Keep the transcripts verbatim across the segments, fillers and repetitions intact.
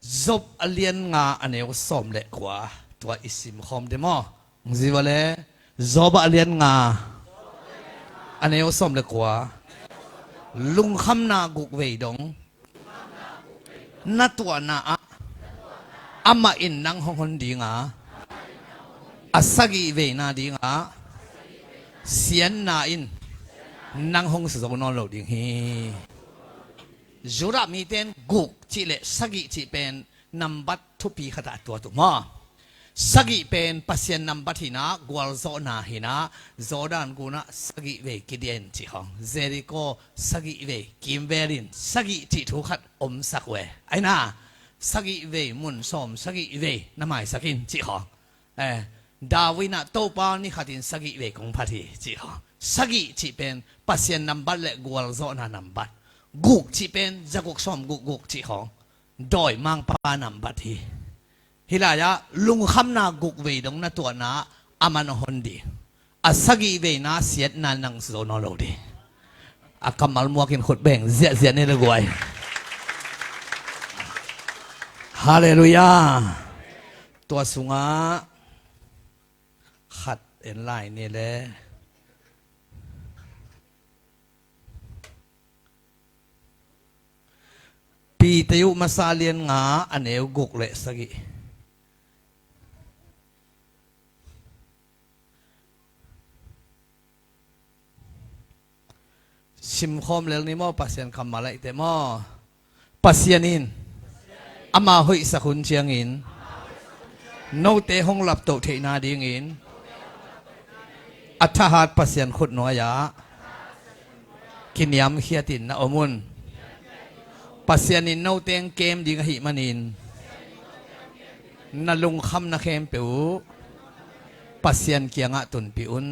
Job a lian nga a neu sawm le kua, tua i simkhawm de maw? Ziva le Job a lian nga a neu sawm le kua. Lungkhamna guk vei dong na tuahna ah amah in nang hong hon dinga, a sagih veina dingah siatna in nang hong suzo nawn lo ding hi. Judah mite in guk cih le sagih cih pen nambat thupi khatah a tuat uh maw? Sagih pen Pasian nambat hinah, gualzawhna hinah, Jordan gunah sagih vei kidian cih khawng, Jericho sagih vei kimvelin sagih cih thu khat omsak uh e. Aina sagih vei mun sawm sagih vei na maisak in cih khawng. Eh, David in ah Topa ni khatin sagih vei kong phat hi cih khawng. Sagih cih pen Pasian nambat le gualzawhna nambat. Guk cih pen zaguk sawm guk guk cih khawng. Dawi mangpa nambat hi. Hih lai-ah lungkhamna guk vei dong na tuahna ah a man a hon ding, a sagih veina siatna nang zo nawn lo ding. A kammal muakin khut beng ziahziah ni le guai. Halleluiah. Tua sungah khat en lai ni le. Peter uh masa lian nga a neu guk le sagih. Simkhawm lel ni maw, Pasian kammal aihte maw? Pasian in ama hoihsak hun ciangin note hong laptoh theihna dingin a thahat Pasian khutnuai-ah kiniamkhiatin na om un. Pasian in note hong kem ding ahih manin na lungkhamna khempeuh uh Pasian kiangah tunpih un.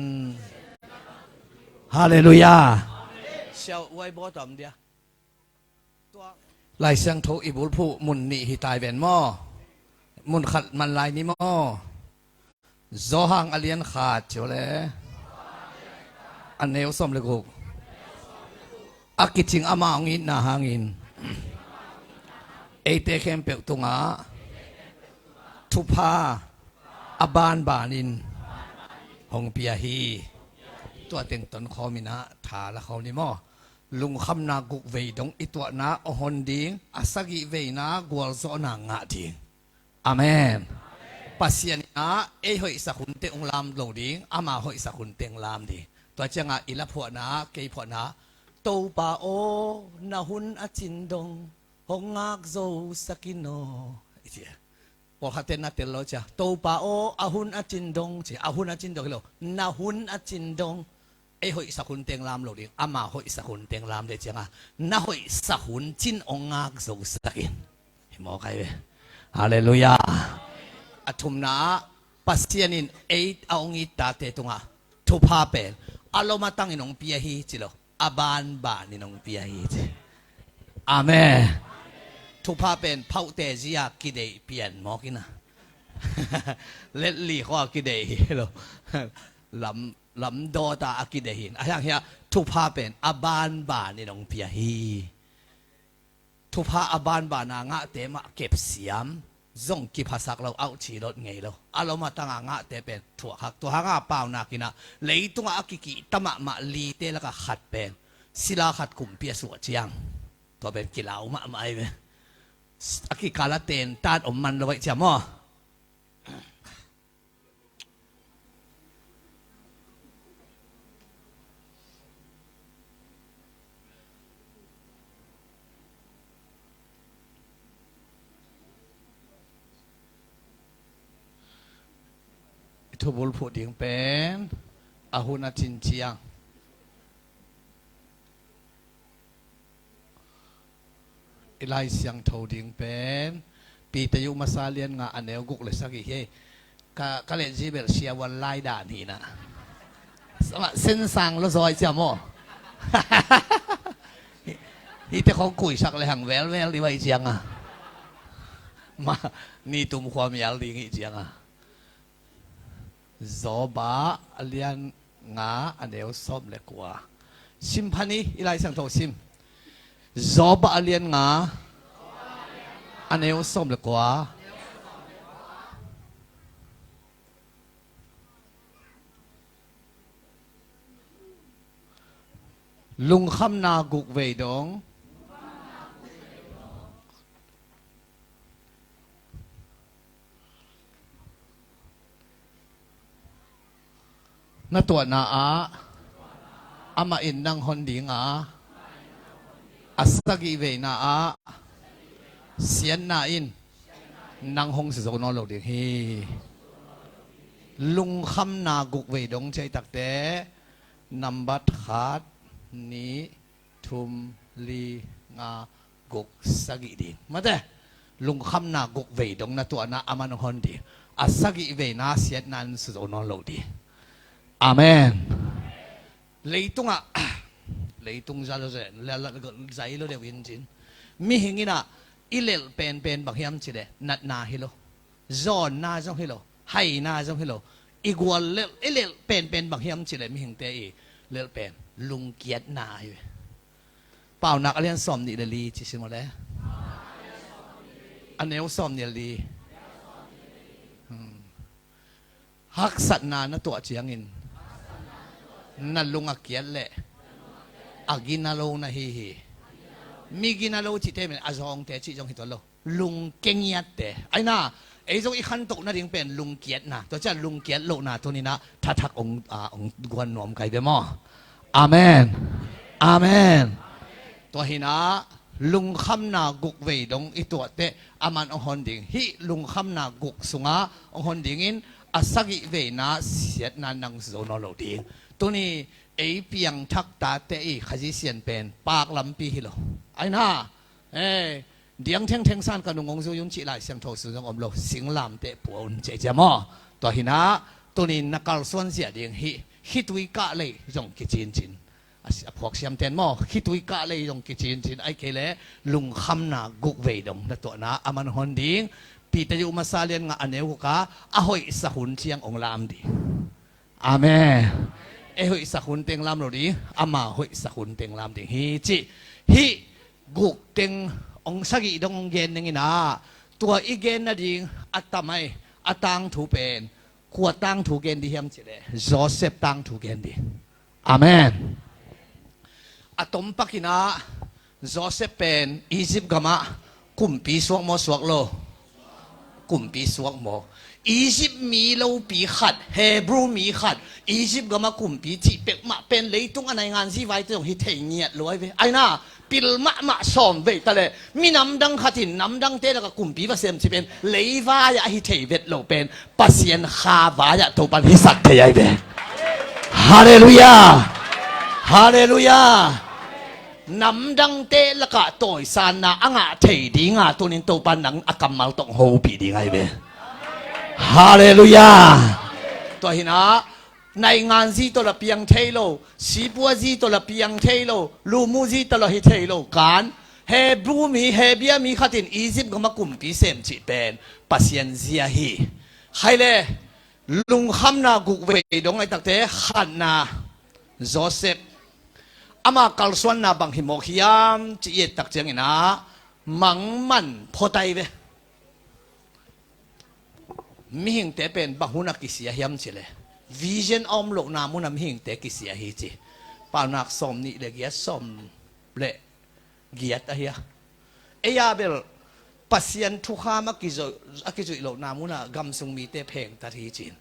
Halleluiah. Siau uai bawt a om dia. Lai Siangtho i bulphuh mun nih hi tai ven maw? Mun khat man lai ni maw? Johan a lian khat ciau le a neu sawm le guk. A kicing ama hong itna hangin eite khempeuh tungah thupha a banbanin hong pia hi. Tua teng tonkhawm inah tha la khawm ni maw? Lungkhamna guk vei dong i tuahna a hon ding, a sagih veina gualzawhna ngah ding. Amen. Pasian inah ei hoihsak hun teng hong lam lo ding, ama hoihsak hun teng lam ding. Tua ciangah i la phuahna, kei phuahna, Topa aw, na hun a cin dong hong ngak zo sak in aw, i ci. Pawlkhatte na tel lo cia, Topa aw, a hun a cin dong ci, a hun a cin dong hi lo, na hun a cin dong. Ei hoihsak hun teng lam lo ding, ama hoihsak hun teng lam ding ciangah na hoihsak hun cin hong ngak zo sak in. Hi mawk ai ve. Halleluiah. A thumna ah Pasian in ei a hong it tate tungah thupha pen a lom a tangin hong pia hi ci lo, a banbanin hong pia hi ci. Amen. Thupha pen phauhte zia kideih pian mawk inah letli khua kideih hi lo. Lam lamdawta a kideih hi. A hiang hiah thupha pen a banbanin hong pia hi. Thupha a banbana ngahte mah kepsiam zong kiphasak lo, auh cilot ngei lo. A lom a tanga ngahte pen thuakhak. Tua hanga paunak inah leitungah a kikihta mahmah lite lakah khat pen sila khat kumpi a suah ciang tua pen kilau mahmah ai ve. A kikala tentan om man lo aih ciam aw. I thubul phuh ding pen a hun a cin ciang. I Lai Siangtho ding pen Peter uh masa lian nga a neu guk le sagih hi. Ka, ka let zibel siavuan lai dan hi na. Sama sensang lo zoi cia maw? Hite khong kuisak le hang velvel di vai cianga. Ma ni tum khua mial ding hi cianga. Job a lian nga a neu sawm le kua. Sim phan i, i Lai Siangtho sim. Job a lian nga A neu sawm le kua. Lungkhamna guk vei dong. Na tuahna ah amah in nang hon ding a, a sagih veina ah siatna in nang hong si zo nawn lo ding hi. Lungkhamna guk vei dong ci a, i takte nambat khat, nih, thum, li, nga, guk, sagih ding. Mate, lungkhamna guk vei dong na tuahna a, amah in hon ding. A sagih veina siatna in si zo nawn lo ding. Amen. Leitungah, leitung za lo zen, la, la, zai lo deuh in cin. Mihing in ah i lelh penpen bang hiam cih leh natna hi lo. Zawnna zong hi lo. Haina zong hi lo. I gual lelh, i lelh penpen bang hiam cih leh mihingte i lelh pen lungkiatna hi ve. Paunak a lian sawm nih le li ci sim aw le. A neu sawm nih le li. Hmm. Haksatna na tuah ciangin na lung a kiat leh a gina lo na hi hi. Mi gina lo cihte men a zawngte cih zong hi tuan lo. Lungke ngiatte. Aina, ei zong i khantoh nading pen lungkiatna. Tua ciah lungkiat lohna tuninah thathak ong, a, ong guan nuam kai bia maw? Amen. Amen. Tua hinah lungkhamna guk vei dong i tuahteh aman ong hon ding. Hih lungkhamna guk sungah ong hon dingin a sagih veina siatna nang zo nawn lo ding. Tuni ei piangthak tate i Khazih sian pen paak lampi hi lo. Aina, eh, diang thengtheng san ka nung ong zui un cih Lai Siangtho sung zong om lo, singlamteh pua un cih cia maw? Tua hinah tunin na kalsuan zia ding hih, hih tui kah lei zong kicincin. A si-, a phuak siamten maw, hih tui kah lei zong kicincin, ai kei le lungkhamna guk vei dong na tuahna aman hon ding. Peter yu masa lian nga a neu guk a, a hoihsa hun ciang ong lam ding. Amen. Ei hoihsak hun teng lam lo ding, ama hoihsak hun teng lam ding hi cih. Hih guk teng ong sagih dong ong gen ding inah, tua i gen nading a tamai a tangthu pen kua tangthu gen ding hiam cih leh Joseph tangthu gen ding. Amen. A tompak inah Joseph pen Egypt gamah kumpi suak maw, suak lo? Kumpi suak maw? Egypt mi lopi khat, Hebrew mi khat, Egypt gamah kumpi cih peuhmah pen leitung a naingan zi vaite zong hi thei ngiat lo ai ve. Aina, pil mahmah sawm vei ta leh minam dang khat in namdangte lakah kumpi va sem cih pen leivai-ah hi thei vet lo pen Pasian kha vai-ah Topan hisak thei ai ve. Halleluiah. Halleluiah. Namdangte lakah tawisanna a ngah thei dinga tunin Topan nang a kammal tawh hopih ding ai ve. Halleluiah. Tua hinah naingan zi tawh la piang thei lo, sipua zi tawh la piang thei lo, lumu zi tawh la hi thei lo kan Hebrew mi, Hebia mi khatin Egypt gamah kumpi sem cih pen Pasian zia hi. Khai le, lungkhamna guk vei dong ai takte khatna, Joseph ama kalsuanna bang hi mawk hiam cih i et tak cianginah mangman phot ai ve. Mihingte pen bang hunah kisia hiam cih leh vision a om lohna munah mihingte kisia hi ci. Paunak sawm nih le giat, sawm le giat ahi a. Ei a bel Pasian thukham a kizuih, a kizuih lohna munah gamsung mite phengtat hi cin.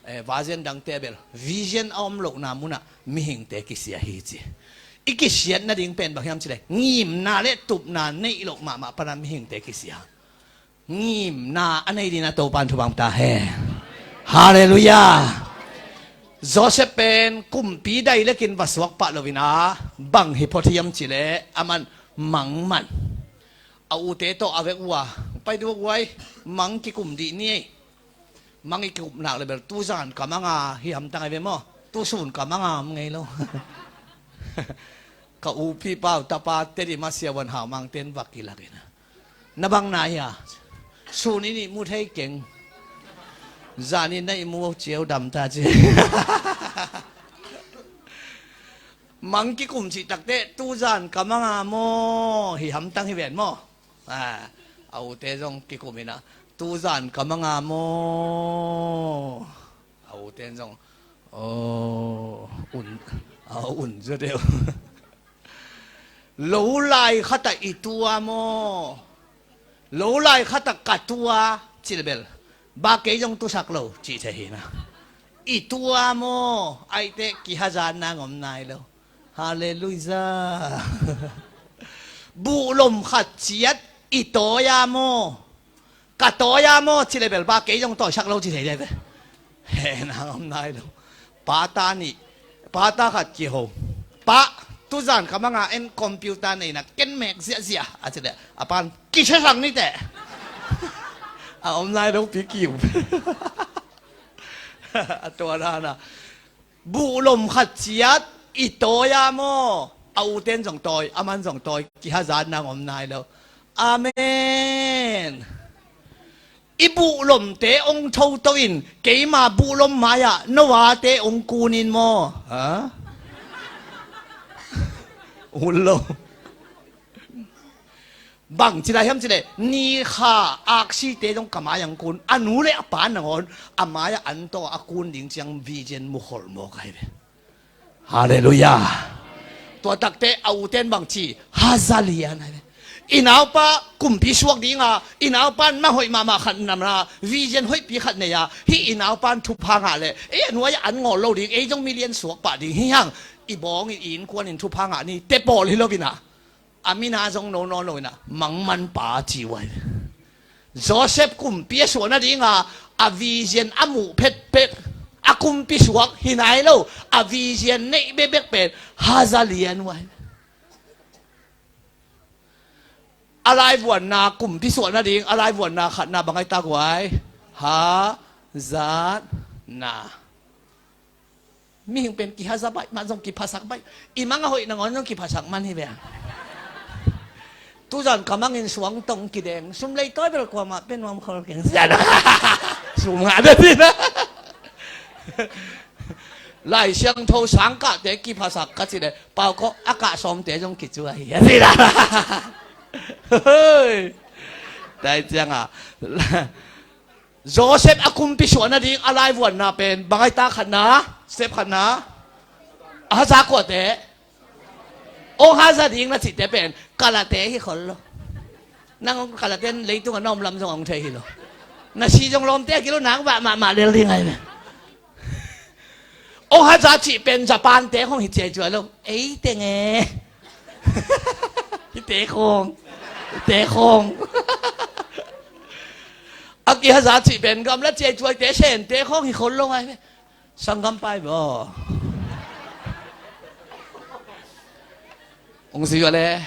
Eh, version dangte bel vision a om lohna munah mihingte kisia hi ci. I kisiat nading pen bang hiam cih leh ngimna le tupna neih loh mahmah pana mihingte kisia. Ngimna a nei dingin a Topan thupha ta hen. Halleluiah. Joseph pen kumpi dai lekin va suak pah loinah bang hi phot hiam cih leh aman mangman. A ute tawh a vek uh a, pai duak uh ai, mang kikum dih ni ei. Mang i kikum nak le bel tuzan ka manga hi hamtang ai ve maw? Tusun ka manga om ngei lo. Ka upi pau tapa tedi ma siavuan hau mang ten vak kilak ina. Na bang na hia? Sun i nih mu thei keng. Zan i na i mu ciau dam ta ci. Mang kikum cih takte tuzan ka manga maw hi hamtang hi ven maw? Ah, A ute zong kikum in ah, "Tuzan ka mang a maw?" A ute in zong, "Aw, un, a un zaw deuh." "Lo lai khat ah i tu a maw? Lo lai khat ah ka tu a," ci le bel, "Ba kei zong tusak lo," cih thei hi na. "I tu a maw? Aite kihazatna ngom nai lo." Halleluiah. "Buhlom khat ciat i tawi a maw? Ka tawi a maw?" ci le bel, "Ba kei zong tawisak lo," ci thei le bel, hehna ngom nai lo. Pa ta nih, pa ta khat kiho. "Pa, tuzan ka mang a, en computer nei na, ken mek ziahziah," a ci le, a pan, "Kisiasak ni teh." A om nai lo pi kiu. A tua dan a, "Buhlom khat ciat i tawi a maw?" A uten zong tawi, aman zong tawi, kihazatna ngom nai lo. Amen. "I buhlomte ong thoto in, keima buhlom mai-ah no ate ong kun in maw?" Ha? Ul lo. Bang ci lai hiam ci le, "Ni kha aksite zong ka mai-ah ong kun, a nu le a pa nangawn a mai-ah an taw a kun ding ciang vision mu khol mawk ahi ve." Halleluiah. Tua takte a uten bang ci, haza lian ahi ve. "I naupa kumpi suak ding a, i naupan mang hoih mahmah khat nam a, vision hoihpi khat nei a, hih i naupan thupha ngah leh ei a nuai-ah an ngawl lo ding, ei zong million suak pah ding hi hang, i bawng in, i innkuan in thupha ngah ni," te pawl hi lo in ah, a min a zong no nawn lo in ah, "Mangmanpa," ci uh ahi ve. Joseph kumpi a suah nading a, a vision a muh phetphet, a kumpi suak hi nai lo, a vision neih bekbek pen haza lian uh ahi ve. A laivuanna, kumpi suah nading a laivuanna khatna bang ahi tak uh ahi? Hazatna. Mihing pen kihaza baih, mah zong kiphasak baih. I mang a hoih nangawn zong kiphasak man hi ve. "Tuzan ka mang in suang tong kideng, sum lei tawi bel kuamah pe nuam khol keng," sian a. Sum ngah deuh hi na. Lai Siangtho sangkahte kiphasak ka ci le, Pau Kok a kah sawmte zong kicuai hi a ci la. Hoi. Tai ciang a, Joseph a kumpi suah nading a laivuanna pen bang ahi tak? Khatna, step khatna, a haza kuate? Ong haza ding na cihte pen kalate hi khol lo. Nang ong kalate in leitung a na om lam zong ong thei hi lo. Na si zong lawmte a kilo nang vah mahmah lel ding ahi ve. Ong haza cih pen Japan te khong hi ciaicuai lo. Ei teng e. Hihte khong, hihte khong. A kihaza cih pen gamla ciaicuaite, Sente khong hi khol lo ngai ve. Sanggam pai bo. Ong si le,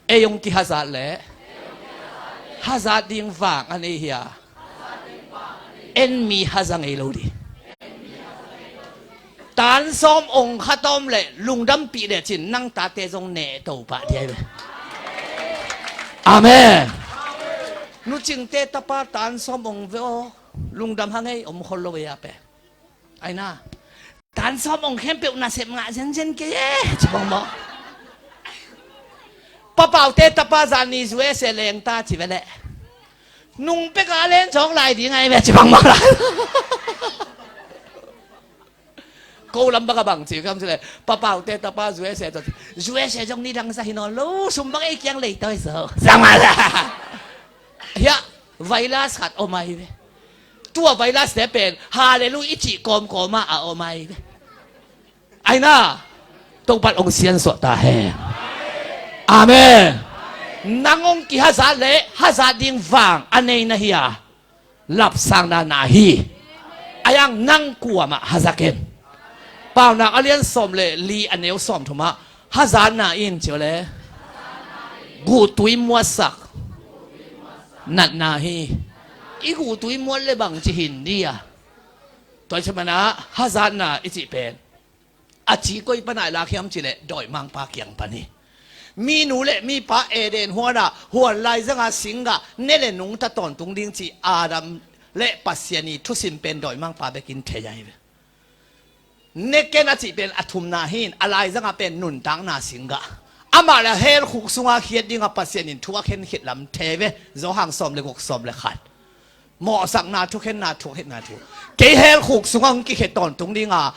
ei ong kihazat le, hazat ding vang a nei hi a, en mi haza ngei lo ding. Tan sawm ong khat om le lungdampih le cin nang tate zong neh to pah ding ahi ve. Amen. Nu Cingte tapa tan sawm ong ve aw, lungdam ha ngei, om khol lo ve a pe. Aina, tan sawm ong khempeuh nasep ngah zenzen kei e, ci bang maw. Pa Paute tapa zani U S A leng ta ci ve leh, nung pek a len zawk lai ding ahi ve, ci bang maw. Ko lam bang a bang ci kam ci leh, Pa Paute tapa U S A, U S A zong nidang sa hi nawn lo, sum bang ei kiang lei tawi zo. Zang a la. Hiah virus khat om ahi ve. Tua virus te pen, halleluiah i cih kawmkawm ah a om ahi ve. Aina, Topa'n ong siansuah ta hen. Amen. Nang ong kihazat le hazat ding vang a nei na hi a, lapsangna na hi. A yang nang kuamah haza ken. Paunak a lian sawm le li a neu sawm thum ah, hazatna in ci le, guhtui muatsak natna hi. I guhtui muat le bang ci hin dia. Tua i ci mana hazatna i cih pen, a ci koi pana i lak hiam ci le, dawimangpa kiang pan hi. Minu le mipa Eden huan ah, huan laizanga singgah ne le nungta tawntung ding ci Adam le Pasian i thusim pen dawimangpa bekin thei ahi ve. Ne ken a cih pen a thumna hi in, a laizanga pen nuntakna singgah. Amah le hell khuk sunga khiat dinga Pasian in thu a khen khit lam thei ve. Johan sawm le guk, sawm le khat. Mawhsakna, thukhenna, thukhenna thu. Kei hell khuk sungah hong kikhe tawntung dinga,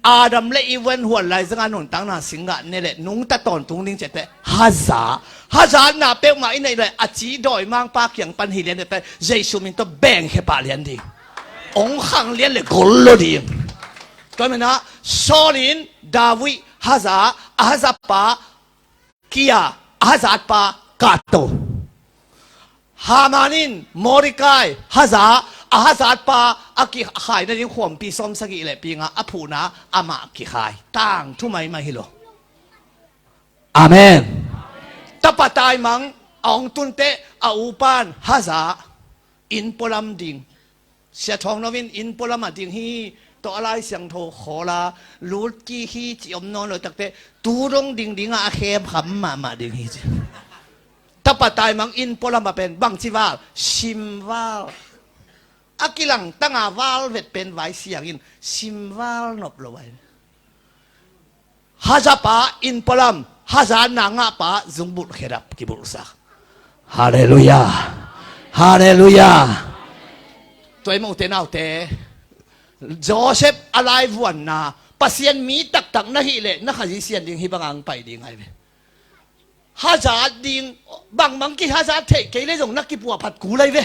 Adam le Eve in huan lai zanga nuntakna singgah ne le nungta tawntung ding ciate haza. Hazatna peuhmah i neih le a ci dawimangpa kiang pan hi lian dete Jesu min tawh bengkhe pah lian ding. Hong khang lian le gol lo ding. Tua menah Saul in David haza, a hazapa kia, a hazatpa kahto. Haman in Mordecai haza, a hazatpa a kikhai nading khuampi sawm sagih le pinga a phuhna amah kikhai. Tangthu maimai hi lo. Amen. Tapa taimang a hong tunte a upan haza, inn pualam ding. Sia Thawng No in inn pualam a ding hi tawh a Lai Siangtho khawl a, lutki hi ci om nawn lo takte, tu dong ding dingah a khem kham mahmah ding hi ci. Tapa taimang inn pualam a pen bangci val, sim val. A kilang tanga val vet pen vai siangin sim val nop lo vai. Hazapa inn pualam, hazatna ngahpa zungbulh khedap kibulhsak. Halleluiah. Halleluiah. Tua i mote naute, Joseph a laivuanna, Pasian mi taktak na hih leh na Khazih sian ding hi banga hong pai ding ai ve. Hazat ding, bangmang kihazat theih kei le zong na kipuahphat kul ai ve.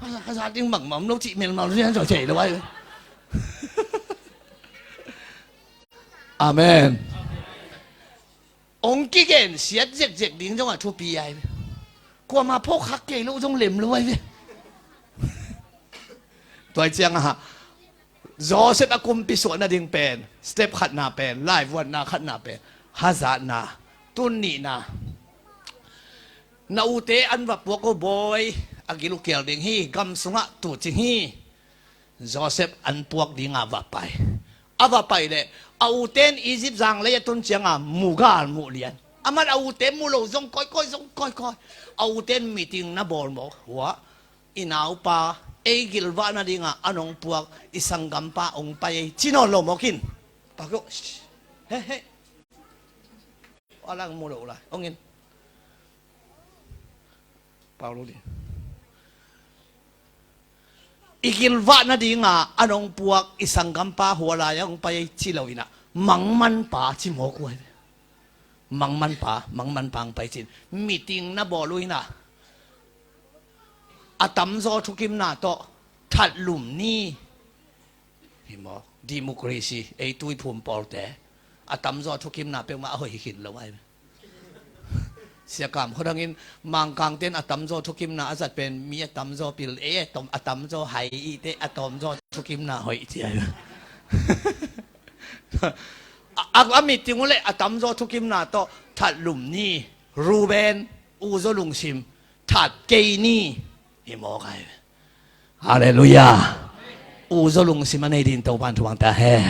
Hazat ding bangmang om lo cih melmal rian zaw thei lo ai ve. Amen. Hong kigensiat zekzek ding zongah thupi ai ve. Kuamah phawk khak kei lo zong lem lo ai ve. Tua ciangah Joseph a kumpi suah nading pen, step khatna pen, laivuanna khatna pen, hazatna, tun nihna. Na ute an va puak o bawi, a gil uh kial ding hi, gam sungah tucing hi. Joseph an puak dinga va pai. A va pai leh a uten Egypt zanglei a tun cianga mugal muh lian. Aman a ute mu lo zong kawikawi, zong kawikawi. A uten meeting na bawl mawk hua. I naupa ei gilvah nadinga a nong puak i sanggampa hong pai ei ci nawn lo mawkin. Pakio. He he. A lang mu lo lai hong in. Paulo ding. I gilvah nadinga a nong puak i sanggampa hua lai-ah hong pai ei ci lo inah mangmanpa ci mawk uh ai ve. Mangmanpa, mangmanpa hong pai cin. Meeting na bawl uh inah a tamzaw thukimna tawh thatlum ni. Hi mawk, democracy, ei tuiphum pawlte a tamzaw thukimna peuhmah a hoih hi khin lo ai. Siakam khuadangin Mangkangten a tamzaw thukimna a zat pen mi a tamzaw pil, ei a tamzaw hai ihte a tawmzaw thukimna hoih ci ai. A, a, a meeting uh le a tamzaw thukimna tawh thatlum ni, Ruben, uzaw lungsim, that kei ni. Hi mawk ai. Halleluiah. Uzaw lungsim a nei din Topan thuang ta he.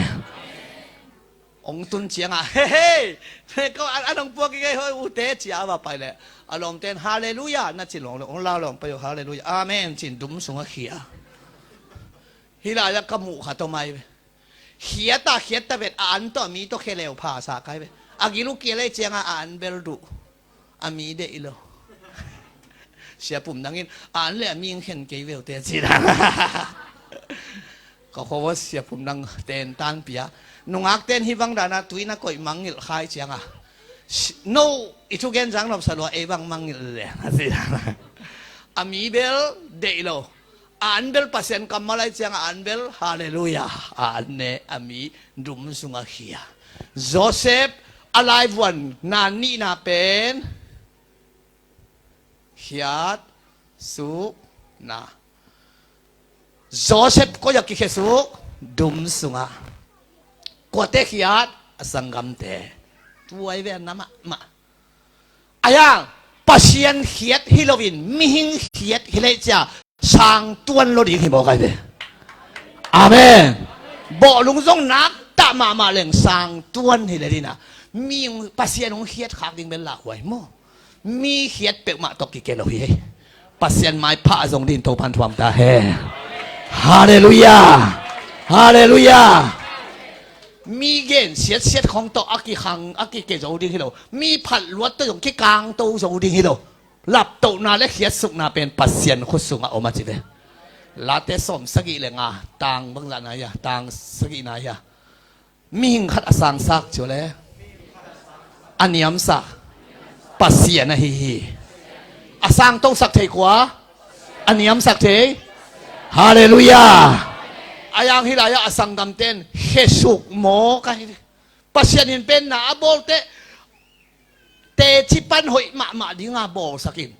Hong tun ciangah he he, ko an an hong puak i kei hoi ute cia a va pai leh a lawmten halleluiah na ci lawng lo hong la lawng pai uh halleluiah amen cin dum sungah khia. Hih lai-ah ka muh kha tawh mai ve. Khiat a khiat ta vet a an tawh a mi tawh kheleu pha sa kai ve. A gil uh kial ei ciangah a an bel duh. A mi deih lo. Sia Pum Nang in a an le a mi hong khen kei ve uh te ci dan. Ka khua Sia Pum Nang ten tanpia. Nungak ten hih bang dana tui na koih mangngilh khai cianga no i thugen zang nopsa lua ei bang mangngilh le a ci dan. A mi bel deih lo. A an bel Pasian kammal ai cianga a an bel halleluiah a an ne a mi dum sungah khia. Joseph a laivuan na nihna pen khiat sukna. Joseph koi a kikhia suk dum sungah. Kuate khiat a sanggamte. Tuai ve a na mahmah. Ayang Pasian khiat hi loin mihing khiat hi leh cia sang tuan lo ding hi mawk ai ve. Amen. Bawhlung zong nak tah mahmah leng sang tuan hi le dina mi Pasian hong khiat khak ding bel lakhuai maw? Mi khiat peuhmah tawh kike lo hi hei. Pasian maipha a zong din Topan thuam ta he. Halleluiah. Halleluiah. Mi gen siatsiat khong tawh a kikhang, a kike zo ding hi lo. Mi phat luat tawh zong kikangto zo ding hi lo. Laptohna le khiatsukna pen Pasian khut sungah om a ci ve. Late sawm sagih le nga, tang bangzah na hia, tang sagih na hia. Mihing khat a sangsak ci uh le a niamsak Pasian ahi hi. A sangtosak thei kua? A niamsak thei. Halleluiah. A yang hi lai-ah a sanggamten khesuk maw ka hi. Pasian in pen na a bawlte teci pan hoih mahmah dinga bawlsakin,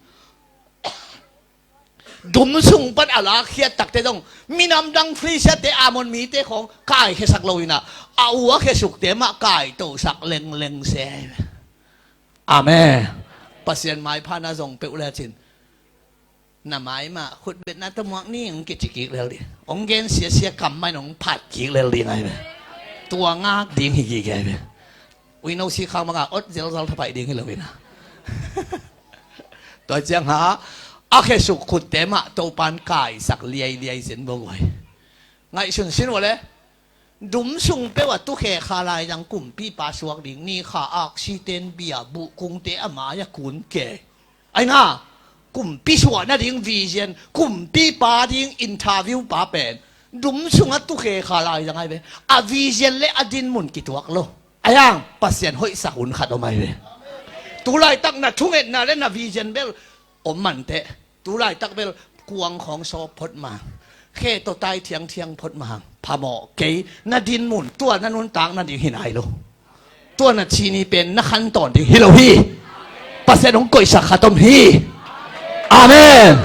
dum sung pan a lakkhiat takte zong minam dang Filistia-te, Ammon mite khawng kaikhiasak lo inah, a u a khesukte mah kaitosak lengleng se. Amen. Pasian maipha na zong peuh lecin na mai mah khutbetna tawh muak ni hong kici kik lel ding. Hong gen siasia kam mah in hong phat kik lel ding ahi ve. Tua ngak ding hi kik ahi ve. Uino si khang manga ot zelzal thapaih ding hi lo inah. Tua ciang ha, a khesuk khutte mah Topan kaisak liailiai zen bo guai. Ngaihsun sin uh le, dum sung peuh a tukhe kha lai zang kumpipa suak ding ni kha aksiten bia buhkungte a mai-a kun ke. Aina, kumpi suah nading vision, kumpipa ding interview pa pen dum sungah tukhe kha lai zang ai ve. A vision le a dinmun kituak lo. Ayang, Pasian hoihsak hun khat om ai ve. Tulaitak na thungetna le na vision bel om manteh. Tulaitak bel kuang khawng sawp phot mang. Khe tawh tai thiangthiang phot mang. Phamawh kei, na dinmun tua na nuntak nading hi nai lo. Tua na cini pen na khantawn ding hi lo hi. Pasian hong koihsak khat om hi. Amen.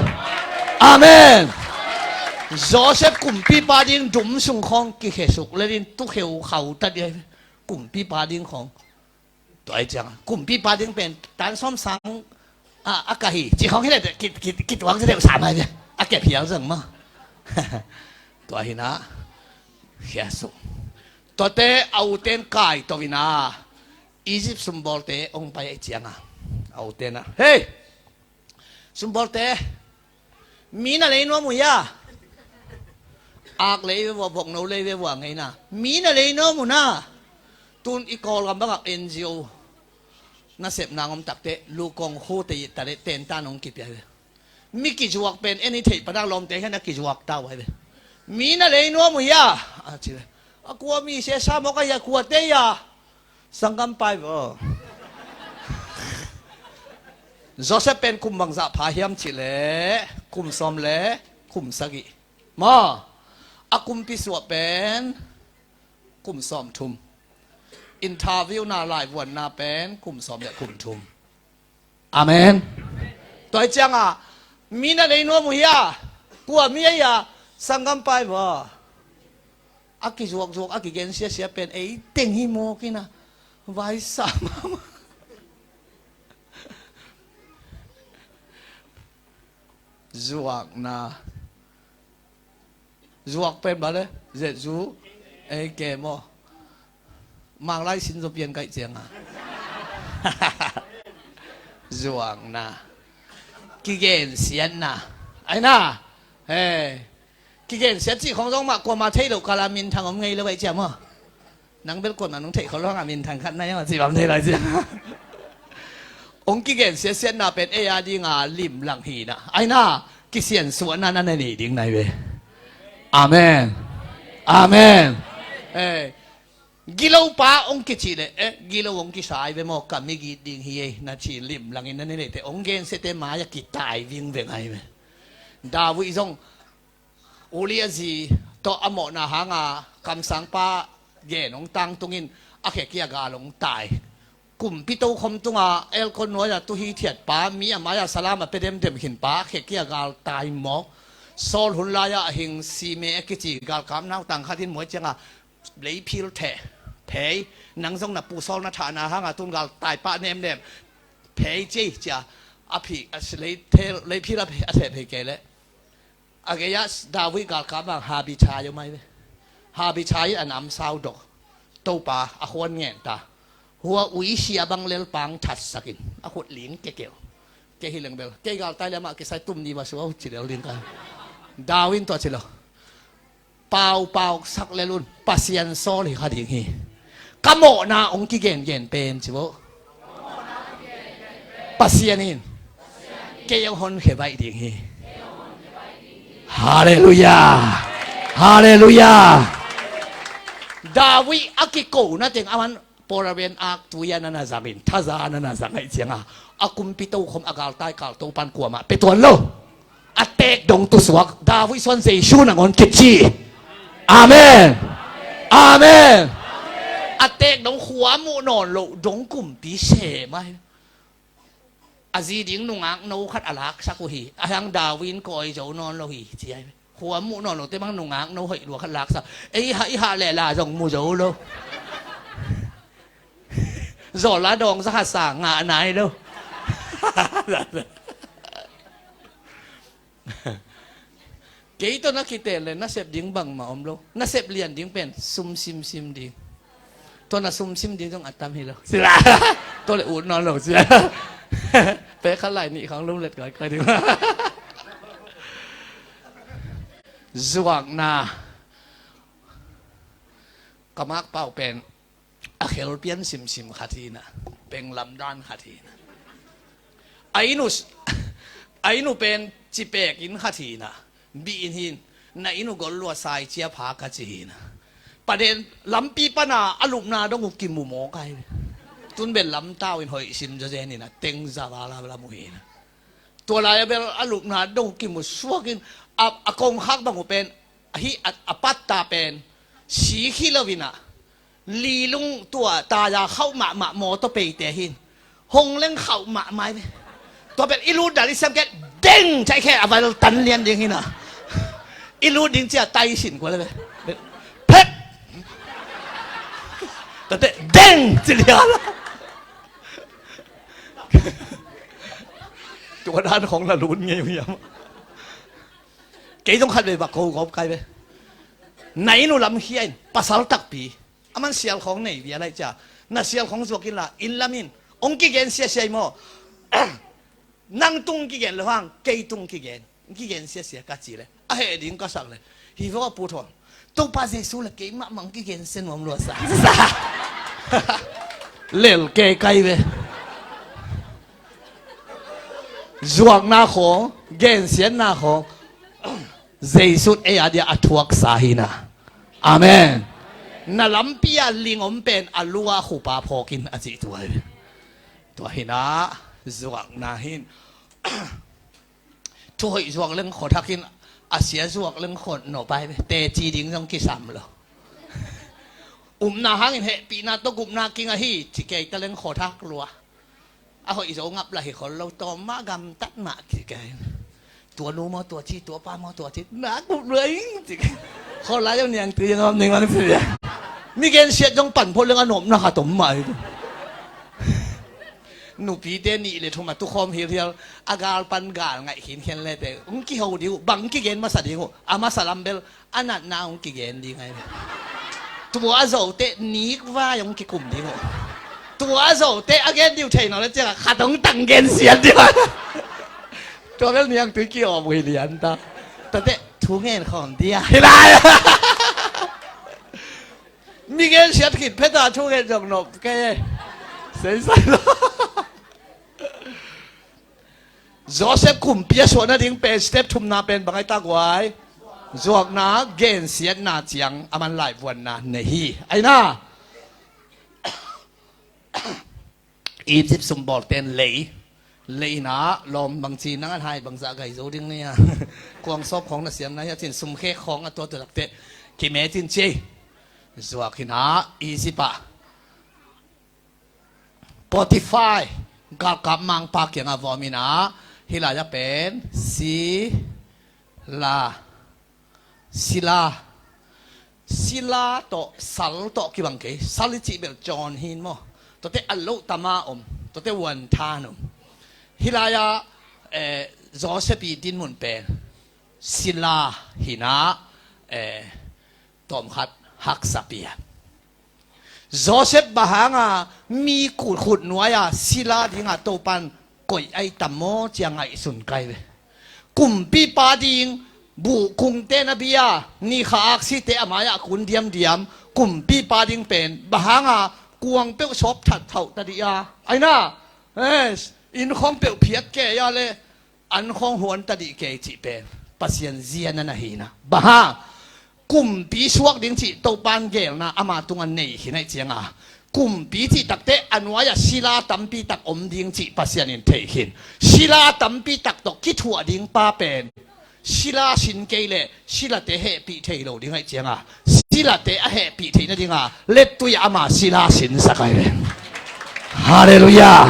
Amen. Joseph kumpipa ding dum sung khawng kikhesuk le din tukheu khau tat ding kumpipa ding khawng. Tua hi ciang kumpipa ding pen tan sawm sang a, a ka hi ci khawng hi le kituak ci deuh sam hai ve. A kep hial zang ma. Tua hi na. Khia suk. Tuate a uten kai to ina Egypt sumbawlte hong pai ahi cianga a uten a, hei, sumbawlte, mi na lei nuam uh hia? Ak lei ve vua, vokno lei ve vua ngeina, mi na lei nuam uh na? Tun i Kawlgam bangah N G O nasepna ngom takte lukong khute i tale tentan hong kipia ve. Mi kizuak pen en i theih panak lawmte hian a kizuak ta uh ahi ve. Mi na lei nuam uh hia? A ci ve. A kua mi se sa mawk ahi a kuate hia? Sanggam pai vaw. Joseph pen kum bangzah pha hiam cih leh kum sawm le kum sagih. Maw, a kumpi suah pen kum sawm thum. Interview na laivuanna pen kum sawm le kum thum. Amen. Tua hi cianga mi na lei nuam uh hia? Kua mi ahi a? Sanggam pai vaw. A kizuakzuak a kigen siasia pen ei teng hi mawk ina vaisa mama. Zuakna. Zuak pen bale zet zu ei ke maw? Manglai sin zo pian kaih cianga. Zuakna. Kigensiatna. Aina. He. Kigensiat cih khong zong mah kuama thei loh kala minthang om ngei lo aih cia maw? Nang bel kuama nong theih khol lo hanga minthang khat na iang a cih bam thei lai cia. Ong kigensiat siatna pen ei a dinga limlang hina aina kisiansuahna na nei ding nai ve. Amen. Amen. Hey. Gilo pa ong kici le eh gilo ong kisai ve maw ka migit ding hi ei na ci limlangin na nei te ong gensiate mai a kitai ving ve ngai ve. David zong Uli a zi tawh a mawhna hanga kamsangpa gen hong tangtungin a khekia gal hong tai. Kumpi tokhom tunga elkon nuaia tuhi thiatpa mi a maia salam a pe demdem khinpa a khekia gal tai mawk. Saul hun laia a hing sime a kici galkap nautang khatin muai cianga leiphil theh phei nang zong na pu Saul na thahna hanga tun gal taipah nemnem phei cei cia a phih a leiphil a theh phei kei leh. A gei-ah David galkap bang Habichai om ai ve. Habichai in a namsau dok Topa a khuan ngen ta. Hua uisia bang lelpang thatsakin a khut ling kekeu. Kei hi leng bel kei galtai le amah kisai tum ni va sua uh ci lel ding ka. David in tua ci lo. Paupau sak lel un Pasian sawl hi kha ding hi. Ka mawhna hong kigengen pen ci bo. Pasian in kei hong honkhia baih ding hi. Halleluiah. Halleluiah. David a kikona teng a man Pawraben ak tui a na na zangin, thaza a na na zang aih cianga a kumpi tokhom a galtai kal Topan kuamah pia tuan lo. A teek dong tusuak David suan Jesu nangawn kici. Amen. Amen. A teek dong khua muh nawn loh dong kumpi sem ahi. A zi ding nungak no khat a laksak uh hi. A hang David in kawi zo nawn lo hi ci ahi. Khua muh nawn lo te bang nungak no hoih lua khat laksak. Ei ha i ha le la zong mu zo lo. Zawla dawng za ha sa ngah nai lo. Kei tawh na kiten le nasep ding bangmah om lo. Nasep lian ding pen sum simsim ding. Tawh na sumsim ding zong a tam hi lo. Sila. Tawh le ut nawn lo sila. Pe khat lai nih khang lum let kai kai ding. Zuakna. Ka mak pau pen a khel pian simsim khat hi na, peng lamdan khat hi na. A inn uh, a inn uh pen cipek inn khat hi na, bi inn hin, na inn uh gol lua sai cia pha ka ci hi na. Paden lampi pana a lupna dong uh kimu maw kai. Tun bel lamtau in hoih sim zazen in a teng za vala lam uh hi na. Tua lai a bel a lupna dong uh kimu suak in a, a kongkhak bang uh pen, a hi a, a patta pen, si khi lo in a, lilung tua taya khauh mahmah mawtaw peite hin hong leng khauh mahmah hi ve. Tua pen i lut dal i siam ket deng caih khe a val tan lian ding hi na. I lut ding cia tai sin kua le ve. Phet. Tate deng ci lian. Tua dan khong la lut ngei uh hiam? Kei zong khat vei bak ko gawp kai ve. Na inn uh lam khia in pasal takpi. A man sial khawng nei bia laih cia. Na sial khawng zuak inla, inn lam in hong kigen siasia i maw? Nang tung kigen lo hang, kei tung kigen. Hong kigen siasia ka ci le. A heh ding ka sak le. Hi vaw a pu thawn. Topa Jesu le kei mahmah hong kigen sia nuam lua sa. Lel kei kai ve. Zuakna khawng, gensiatna khawng. Jesu in ei a dia a thuaksa hi na. Amen. Na lampi a ling om pen a lua khupa phawkin a cih tua hi. Tua hi na zuakna hin. Thuhoih zuak leng khawthak in a sia zuak leng khawt nawpai ve. Teci ding zong kisam lo. Upna hangin hehpihna tawh gupna king ahi ci kei ta leng khawthak lua. A hoih zo ngap lah hi khol lo tawm mah gamtat mah ci kei. Tua nu maw tua ci, tua pa maw tua ci, na gup lua ing ci kei. Khol lai zong niang tui zong om ning mang ci. Mi gensiat zong pan phot leng a nopna khat om mah hi. Nupite nih le thum a tukhawm hilhial a gal pan gal ngaih khinkhian lete hong kiho ding uh, bang kigen masa ding uh, a masa lam bel a natna hong kigen ding ahi. Tua a zote nik vai hong kikum ding uh. Tua a zote a gen diu thei nawn le ciangah khat hong tang gensiat ding uh. Tua bel niang tui kiawm uh hi lian ta. Tate thu ngen khawm dia hi lai. Mi gensiat khit pheta thu ngen zong nop kei. Seisai lo. Joseph kumpi a suah nading pen step thumna pen bang ai ta guai? Zuakna, gensiatna ciang a man laivuanna nei hi. Aina Egypt sumbawl ten lei, lei na lawm bangci nang an hai bangzah gai zo ding nia. Kuang sawp khawng na siam na hi a cin sumkhek khawng a tua tua takte kime cin ci. Zuak hi na Egypt ah Potifar galkap mangpa kiangah va om inah hih lai-ah pen sila, sila, sila tawh sal tawh kibang kei. Sal i cih bel cawn hi in maw? Tuate a loh tama om, tuate uan than om. Hih lai-ah eh, Joseph i dinmun pen sila hinah eh, tawmkhat haksa pian. Joseph bang hanga mi khut nuai-a sila dinga Topan koih ai tam maw cia ngaihsun kai ve. Kumpipa ding buhkungte na bia nikha aksite a mai-ah kun diamdiam Kumpipa ding pen bang hanga kuang peuh sawp that thauh ta dih a, aina, eh, inn khawng peuh phiat kei a le an khawng huan ta dih kei cih pen Pasian zia na na hi na. Bang hang? Kumpi suak ding cih Topan gelna ama tungah nei khin ahih cianga, kumpi cih takte a nuai-ah sila tampi tak om ding cih Pasian in thei khin. Sila tampi tak tawh kithuah ding pa pen sila sin kei leh silate hehpih thei lo ding ahih cianga, silate a hehpih theih nadinga lettui-ah ama sila sinsak ahi ve. Halleluiah.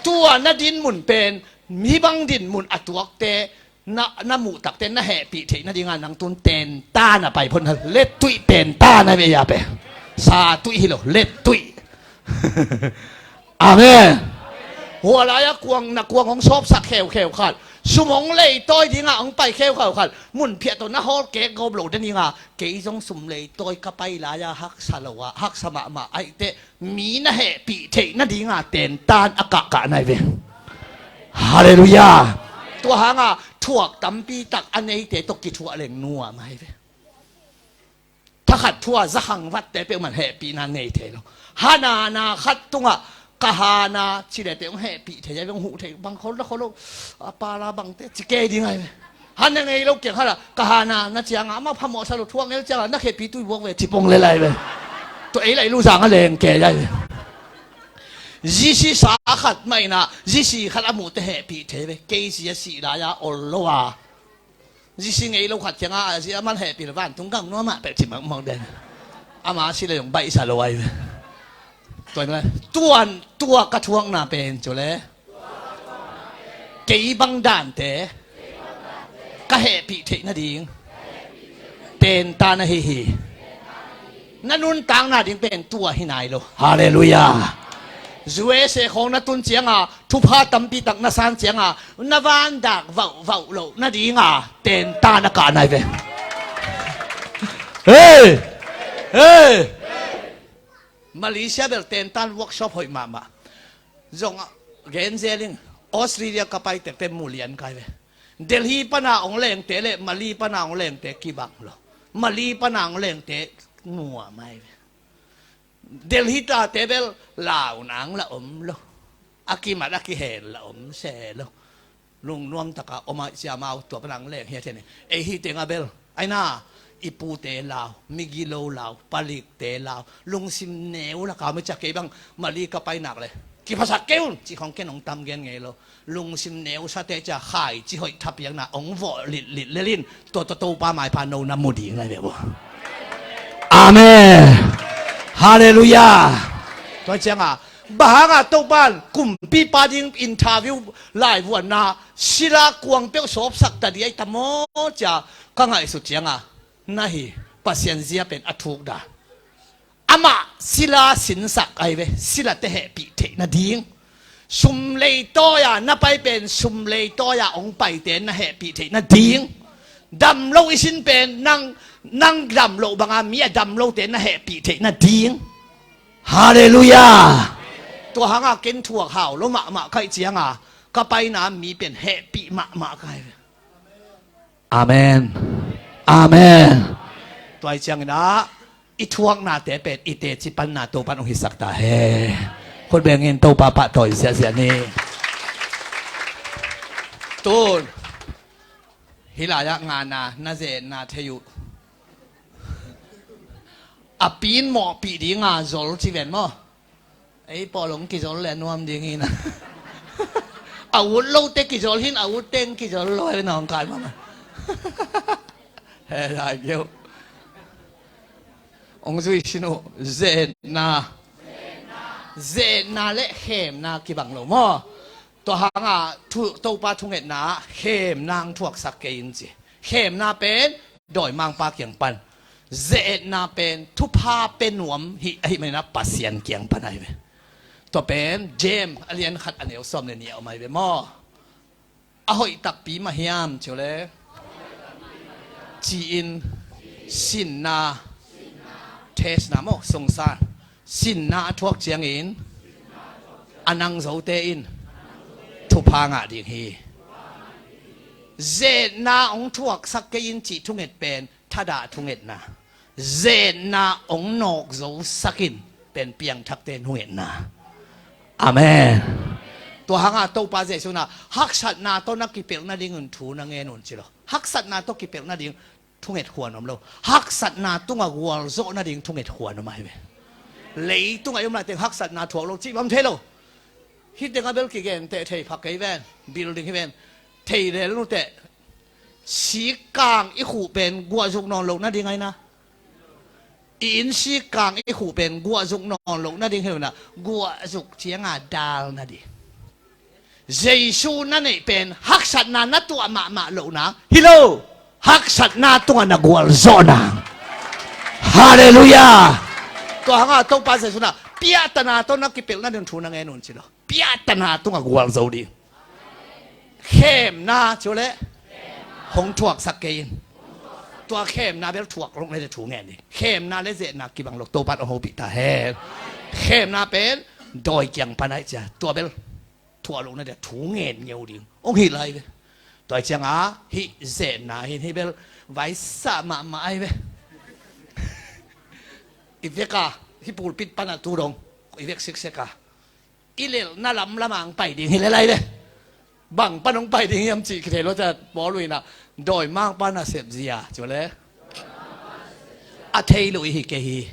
Tua na dinmun pen, hih bang dinmun a tuakte na, na muh takte na hehpih theih nadinga nang tun tentan a pai phot na, lettui tentan a vei a pe. Sa tui hi lo, lettui. Amen. Hua lai-a kuang, na kuang hong sawpsak kheukheu khat, sum hong leitawi dinga hong pai kheukheu khat, mun phiah tawh na hawl kek gawp lo nadinga, kei zong sum leitawi ka pai lai-a haksa lo a, haksa mahmah ahih teh mi na hehpih theih nadinga tentan a kahkah nai ve. Halleluiah. Tua hanga thuak tampi tak a neite tawh kithuah leng nuam ahi ve. Thakhat thua za khang vatte peuhmah hehpihna nei thei lo. Hanana khat tungah ka hana cilete hong hehpih thei a, hong huh thei, bang khol na khol lo, a pala bangte ci kei ding ahi ve. Hana ngei lo kiang khat ah ka hana na cianga amah phamawhsa lo, thuak ngei lo cianga na khepi tui buak ve ci pong le lai ve. Tua ei lai lu zang a leng kei ahi ve. Zisi sa khat mah inah zisi khat a muhte hehpih thei ve. Kei si a sih lai-a ol lo a, zisi ngei lo khat kiangah a zi a man hehpih lo, vantung gam nuamah peuh ci mangmang den. Ama si le zong baihsa lo ahi ve. Tua in le, tuan tua ka thuakna pen cu le, kei bang dante ka hehpih theih nading tentan ahi hi. Na nuntakna ding pen tua hi nai lo. Halleluiah. U S A khawng na tun cianga thupha tampi tak na san cianga na vandak vauhvauh loh nadinga tentan a kah nai ve. Hei! Hei! Malaysia bel tentan workshop hoih mahmah. Zong gen zel ing, Australia ka pai tekte mulian kai ve. Delhi pana hong lengte le Mali pana hong lengte kibang lo. Mali pana hong lengte nuam ahi ve. Delhi tate bel lau nang la om lo. A kimat a kihel la om se lo. Lungnuam taka om a sia mau tua panang leng hia thene. Ei hi tenga bel aina, i pute lau, migilo lau, palikte lau, lungsim neu la kau mi cia kei bang Mali ka painak le kiphasak kei un ci khong ken hong tam gen ngei lo. Lungsim neu sate cia khai ci hoih thapiakna hong vawh litlit lelin tua tua Topa maipha no na mu ding lai ve uh. Amen. Halleluiah. Tua cianga bang hanga Topan kumpipa ding interview laivuanna sila kuang peuh sawpsak ta dih ahi ta maw cia ka ngaihsut cianga na hi. Pasian zia pen a thuk dan. Amah sila sinsak ahi ve, silate hehpih theih nading. Sum leitawi-a na pai pen sum leitawi-a hong paite na hehpih theih nading. Dam lo i sin pen nang, nang dam loh banga mi a dam lote na hehpih theih nading. Halleluiah. Tua hanga ken thuak hau lo mahmah kaih cianga ka paina mi pen hehpih mahmah kai ve. Amen. Amen. Tua hi ciangin ah i thuaknate pen i teci panna Topan hong hisak ta hen. Khut bengin Topa pahtawi siasia ni. Tun hih lai-ah ngana na zenna thei uh. A pin mawhpih dinga zol ci ven maw? Ei pawl hong kizol le a nuam ding hi na. A ut lote kizol hin, a ut teng kizol lo hi na hong kai mama. He lai keu. Hong zui sin uh, zetna. Zetna le khemna kibang lo maw? Tua hanga thu, Topa thungetna ah khemna hong thuaksak kei in ci. Khemna pen dawimangpa kiang pan, ze-etna pen thupha pe nuam hi ahih maninah Pasian kiang pan ahi ve. Tua pen James a lian khat a neu sawm le nih a om ahi ve maw? A hoih takpi mah hiam ciu le ci-in sinna, testna maw, sungsan, sinna a thuak ciangin a nang zote in thupha ngah ding hi. Ze-etna hong thuaksak kei in cih thunget pen thadah thungetna. Zetna hong nawk zo sakin pen piangthakte nungetna. Amen. Tua hanga Topa Jesu na haksatna tawh na kipelh nadingun thu na ngen un ci lo. Haksatna tawh kipelh nading thunget khuan om lo. Haksatna tunga gualzawh nading thunget khuan om ahi ve. Leitungah i om laiteng haksatna thuak lo cih bang thei lo. Hih tengah bel kigen teh thei pha kei ven. Building hi ven. Thei lel nuteh. Sikkang i khuh pen guahzuk nawn loh nading ahi na. I inn sikkang i khuh pen guahzuk nawn loh nading hi lo na. Guahzuk cianga dal nading. Jesu na neih pen haksatna na tuah mahmah loh nang hi lo. Haksatna tungah na gualzawh nang. Halleluiah. Tua hanga Topa Jesu na piahtana tawh na kipelh nading thu na ngen un ci lo. Piahtana tungah gualzo ding. Khemna cu le hong thuaksak kei in. Tua khemna bel thuak lok le thu ngen ding. Khemna le zetna kibang lo Topa in hong hopih ta hen. Khemna pen dawi kiang pan ahi cia. Tua bel thuah lo na dia thu ngen ngeu ding hong hi lai ve. Tua cianga hih zetna hin hih bel vaisah mahmah ahi ve. I veka hih pulpit pana tu dong i vek sikseka i lelhna lamlama ang pai ding hi le lai ve. Bang pan hong pai ding hiam cih kithei lo cia Paul uh inah dawi mang pana sepzia cu le a thei lo i hi kei hi.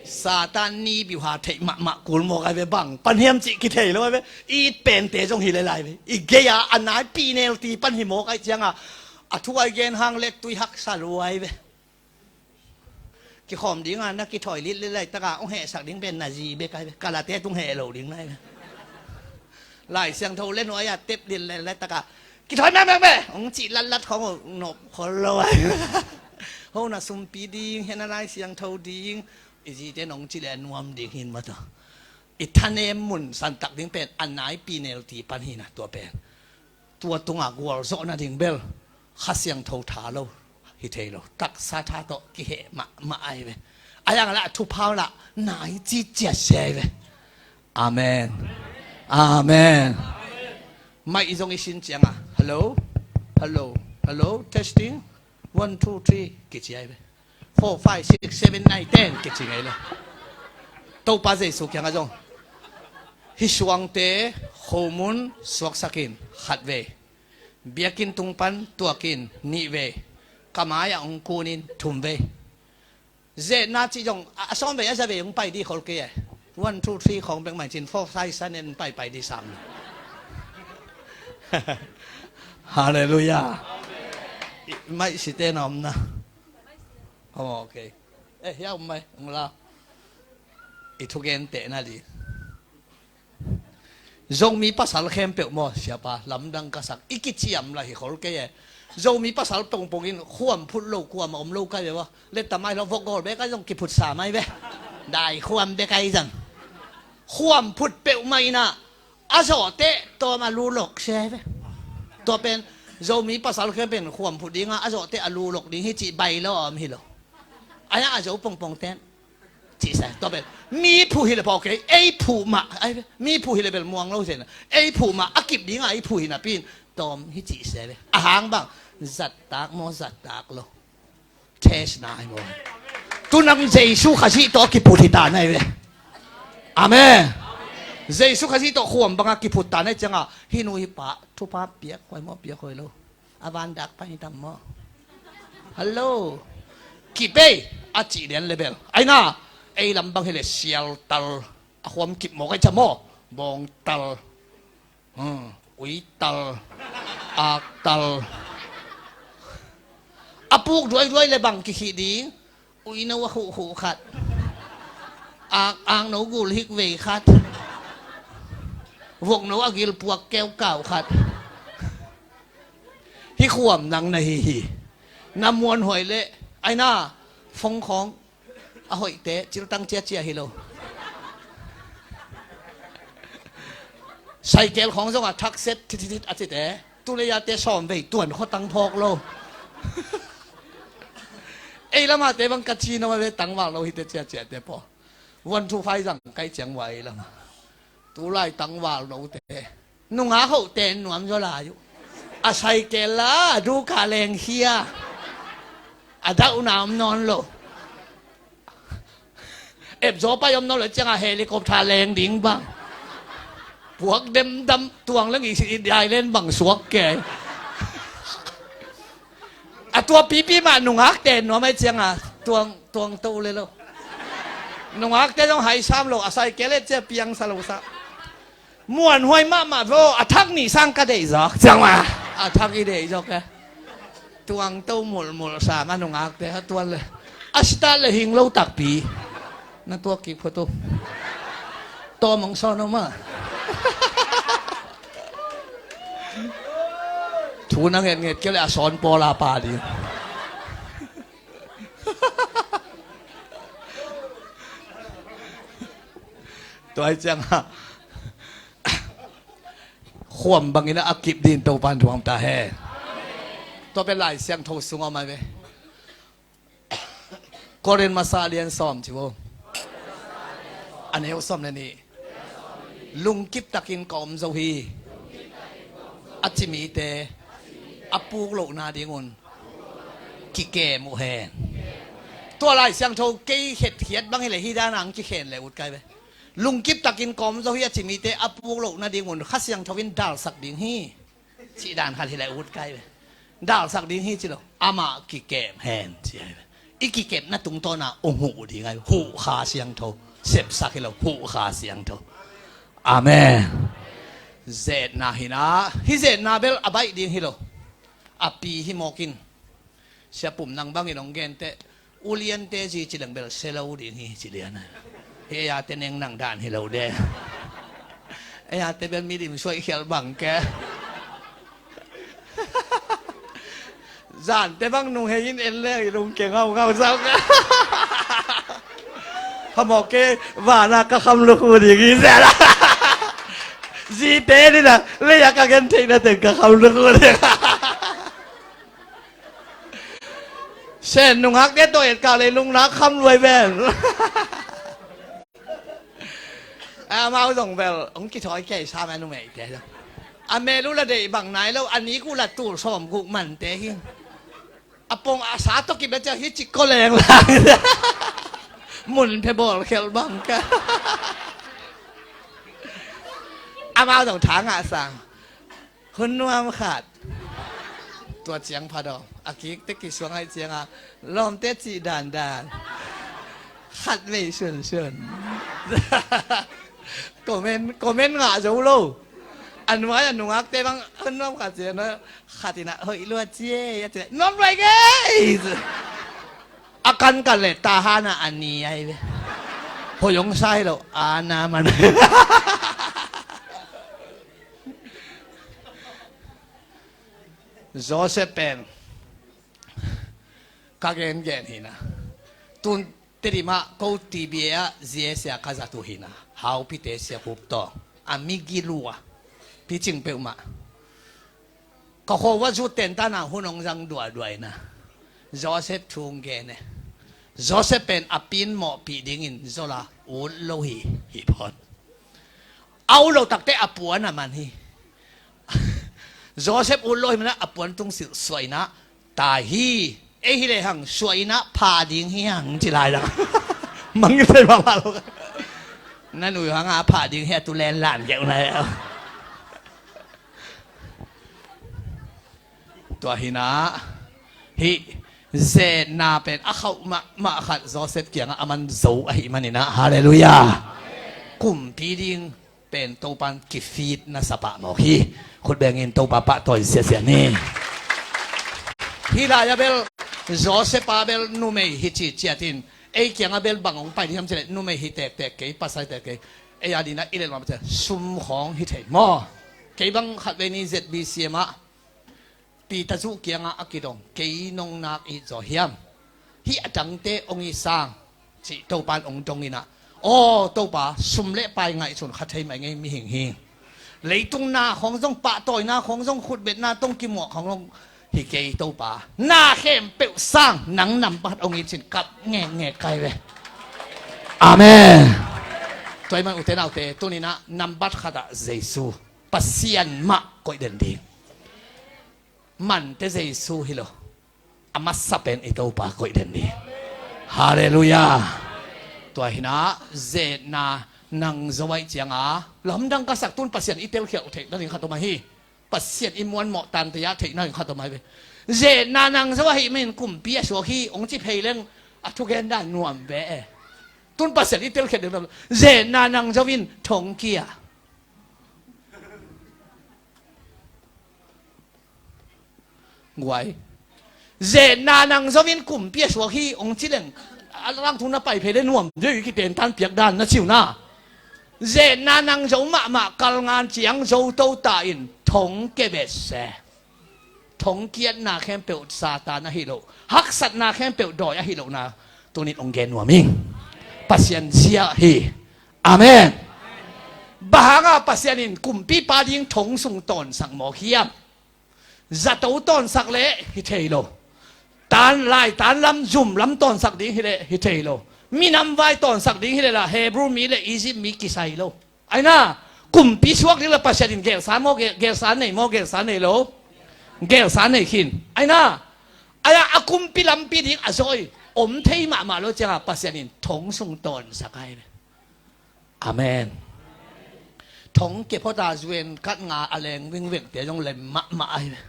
Satan ni biuha theih mahmah kul mawk ai ve bang pan hiam cih kithei lo ai ve. I it pente zong hi le lai ve. I gei-a a nai pinelti pan hi mawk ai cianga a thu ai gen hang lettui haksa luai ve. Kikhawm dinga na kithawi lit le laitaka hong hehsak ding pen na zi bek ai ve. Kalate tung heh lo ding nai ve. Lai Siangtho le nuai-a tep lit le laitaka kithawi mekmek ve hong cih latlat khawng uh nop khol lo ai ve. Ho na sumpi ding hena Lai Siangtho ding i zite nong ci le a nuam ding hin mata. I thanem mun santak ding pen a nai pinelti pan hina tua pen. Tua tungah gualzawh nading bel Kha Siangtho tha lo hi thei lo. Taksa tha tawh kiheh mahmah ai ve. A yang lah thupha lah nai ci ciat se ai ve. Amen. Amen. Mai i zong i sin cianga hello, hello, hello, testing, one two three kici ai ve. Four five six seven nine ten kici ngei lo. Topa Jesu kiangah zong hih suangte khomun suaksakin khat vei. Biakinn tung pan tuakin nih vei. Ka mai-ah hong kunin thum vei. Zetna cih zong a sawm vei a za vei hong pai dih khol kei e. One two three khawng bek mai cin four five sanen pai pai dih sam. Halleluiah. Maih site na omna. Oh, okay. Eh, hiau mai ngula. I thugentehna dih. Zomi pasal khempeuh maw siapa lamdang ka sak i kiciam lah hi khol kei e. Zomi pasal pongpong in khuam phut lo kuama om lo kai ve maw. Letta mai lo vok gawl bek ai zong kiphut sa mai ve. Dai khuam bek ai zang khuam phut peuhmah inah a zawhteh tawm a lu lok se ve. Tua pen Zomi pasal khempeuh in khuam phut dinga a zawhteh a lu lok ding hi cih bai lo a om hi lo. Ai a zo pongpong ten cihsa tua bel mi phuh hileh phawk kei ei phuh mah ai ve. Mi phuh hileh bel muang lo sena ei phuh mah a kip dinga ei phuh hi napi in tawm hi cihsa ve. A hang bang zattak maw zattak lo. Test na ai maw. Tunang Jesu Khazih tawh a kiput hi ta na ai ve. Amen. Jesu Khazih tawh khuam banga kiput ta na ai cianga hih nu hih pa thupha piak huai maw piak huai lo. A vandak pan hi tam maw. Hello. Kipei a cih lian lebel aina ei lam bang hileh sialtal a khuam kip mawk ai ca maw. Bawngtal, uital, aktal. A puk duaiduai le bang kikhih ding. Uino a khuhkhuh khat. Ak, akno gul hik vei khat. Vokno a gil puak keukau khat. Hi khuam nang na hi hi. Na muanhuai leh aina fong khawng a hoihte ciltang ciacia hi lo. Saikel khawng zongah thakset thithithit a cite tuleiyate sawm vei tuan khuatang phawk lo. Ei lamate bang ka ci no ve tangval lo hite ciaciate paw. Vuan thu phai zang kai ciang ua ei lama tulai tangval note nungak hohte nuam zaw lai uh. A saikel la a duka lengkhia a dauhna om nawn lo. Epzaw pai om no le ciangah helicopter leng ding bang. Puak demdam tuang le ngihsit i dai len bang suak kei. A tua pipi mah nungakte nuam ai ciangah tuang, tuang to le lo. Nungakte zong hai sam lo, a sai kei le cia piang sa lo sa. Muanhuai mahmah vo, a thak nih sang ka deih zawk ciang mah. A thak i deih zawk e. Tuang to mulhmulh sa mah nungakte a tuan le. A sita le hing lo takpi. Na tuak kik photo. Tawm hong sawn om a. Thu na ngetnget kei le a sawn pawl a pa ding. Tua hi ciangah khuam bangin a kip din Topan thuam ta hen. Tua pen Lai Siangtho sungah om ai ve. Korin masa lian sawm ci vo. A neu sawm le nih. Lungkip takin ka om zo hi. A ci mite a puk lohna dingun kikem uh hen. Tua Lai Siangtho kei hetkhiat bang hileh hih dan ang kikhen le ut kai ve. Lungkip takin ka om zo hi a ci mite a puk lohna dingun Kha Siangtho in dalsak ding hi. Cih dan khat hileh ut kai ve. Dalsak ding hi ci lo. Amah kikem hen ci ai ve. I kikepna tungtawna ong huh ding ai ve. Huh Kha Siangtho. Sepsak hi lo. Huh Kha Siangtho. Amen. Zetna hi na. Hih zetna bel a baih ding hi lo. A pi hi mawk in. Sia Pum nang bangin hong genteh, uliante zi ci leng bel sia lo ding hi ci lian a. Hi ei a te neng nang dan hi lo de. Ei a te bel milim suaih khial bang ke. Zante bang nung hei in en leng i lungkia ngaungau zau ke. Hamawh ke vana ka kham lukhu ding hi zel a. Zite ni na lei a ka gen theihna teng ka kham lukhu ding. Sen nungakte tawh etkak leilung nak kham luai ven. Amau zong bel hong kithawi kei sa mah numeite zong. A mel uh la deih bang nai lo, a nik uh la tul sawm guk mante hi. A pong a sa tawh kip la ciah hi cik ko leng lang. Mun phe bawl khel bang ka. Amau zong tha ngah sang. Hun nuam khat. Tua ciang pha dawh. A kik te kisuang aih ciangah lawmte cih dandan. Khat vei sunsun. Comment, comment ngah zo lo. A nuai a nungakte bang hun nuam khat ciang na khat inah hoih lua cie a ciang nuam luai ngei. A kan kan le ta hana a ni ai ve. Hoih hong sa hi lo a na man. Joseph pen ka gengen hina. Tun Tedim ah ko T B A ah zia sia ka zat uh hina. Haupite sia khup tawh a migi lua picing peuhmah. Ka khuaua zut tentana hun hong zang duahduah ina Joseph thu hong gen e. Joseph pen a pin mawhpih dingin zola ut lo hi, hi phot. A ut lo takte a puan a man hi. Joseph ut lo hi mana a puan tung silh suah ina tai hi. Ei hi lehang suah ina pha ding hi hang ci lai dang. Mang thei mahmah lo. Na nui hanga pha ding hi a tu len lan keuh na. Tua hina hih zetna pen a khauh mahmah khat Joseph kiangah a man zo ahih manina. Halleluiah. Kumpi ding pen Topan kifit na sapah mawk hi. Khut bengin Topa pahtawi siasia ni. Hih lai-ah bel Joseph a bel numei hi ci ciatin ei kiangah bel bang hong pai ding hiam cileh numei hi tektek kei, pasal hi tektek kei. Ei a dina i lelmah ciah sum khawng hi thei maw? Kei bang khatvei ni Z B C M ah Peter Zuh kiangah a kidong, kei nong nak it zaw hiam? Hih a dangte hong it sang cih Topan hong dong inah, aw Topa, sum le pai ngaihsun kha thei mai ngei mihing hi. Leitung na khawng zong, pahtawina khawng zong, khutbetna tong kimuah khawng zong hi kei Topa. Na khempeuh sang nang nambat hong it cin kap ngekngek kai ve. Amen. Tua ahih man ute naute, tuninah nambat khatah Jesu Pasian mah koih den ding. Mante Jesu hi lo. A masa pen i Topa koih den ding. Halleluiah. Tua hi-in ah, ze-etna nang zo ahih ciangin, lamdang ka sak, tun Pasian i telkhialh theih nading khat om ahi. Pasian i muanmawh tante a theih nading khat om ahi ve. Ze-etna nang zo ahih manin kumpi a suak hi hong ci phei leng, a thugen dan nuam ve e. Tun Pasian i telkhialh ding, ze-etna nang zo in thong kia. Guai. Ze-etna nang zo in kumpi a suak hi hong ci leng, a langtung na pai phei le nuam deuh hi, kitentan piak dan na ci uh na. Ze-etna nang zo mahmah kal ngan ciang zo to ta in thong kia beh se. Thong kiatna khempeuh Satan ahi loh, haksatna khempeuh dawi ahi lohna tuni-in hong gen nuam ing. Pasian zia hi. Amen. Bang hangin Pasian in kumpipa ding thong sung tawnsak mawk hiam? Zato tawnsak leh hi thei lo. Tan lai, tan lam, zum lam tawnsak ding hi leh hi thei lo. Minam vai tawnsak ding hi leh lah Hebrew mi le Egypt mi kisai lo. Aina, kumpi suak ding leh Pasian in gelsa maw, gel-, gelsa nei maw, gelsa nei lo? Gelsa nei khin. Aina, aia a kumpi lampi ding a zawi om thei mahmah lo ciangin Pasian in thong sung tawnsak ahi ve. Amen. Thong kia phot a zuen kat nga a leng vingvengte zong lem mahmah ahi ve.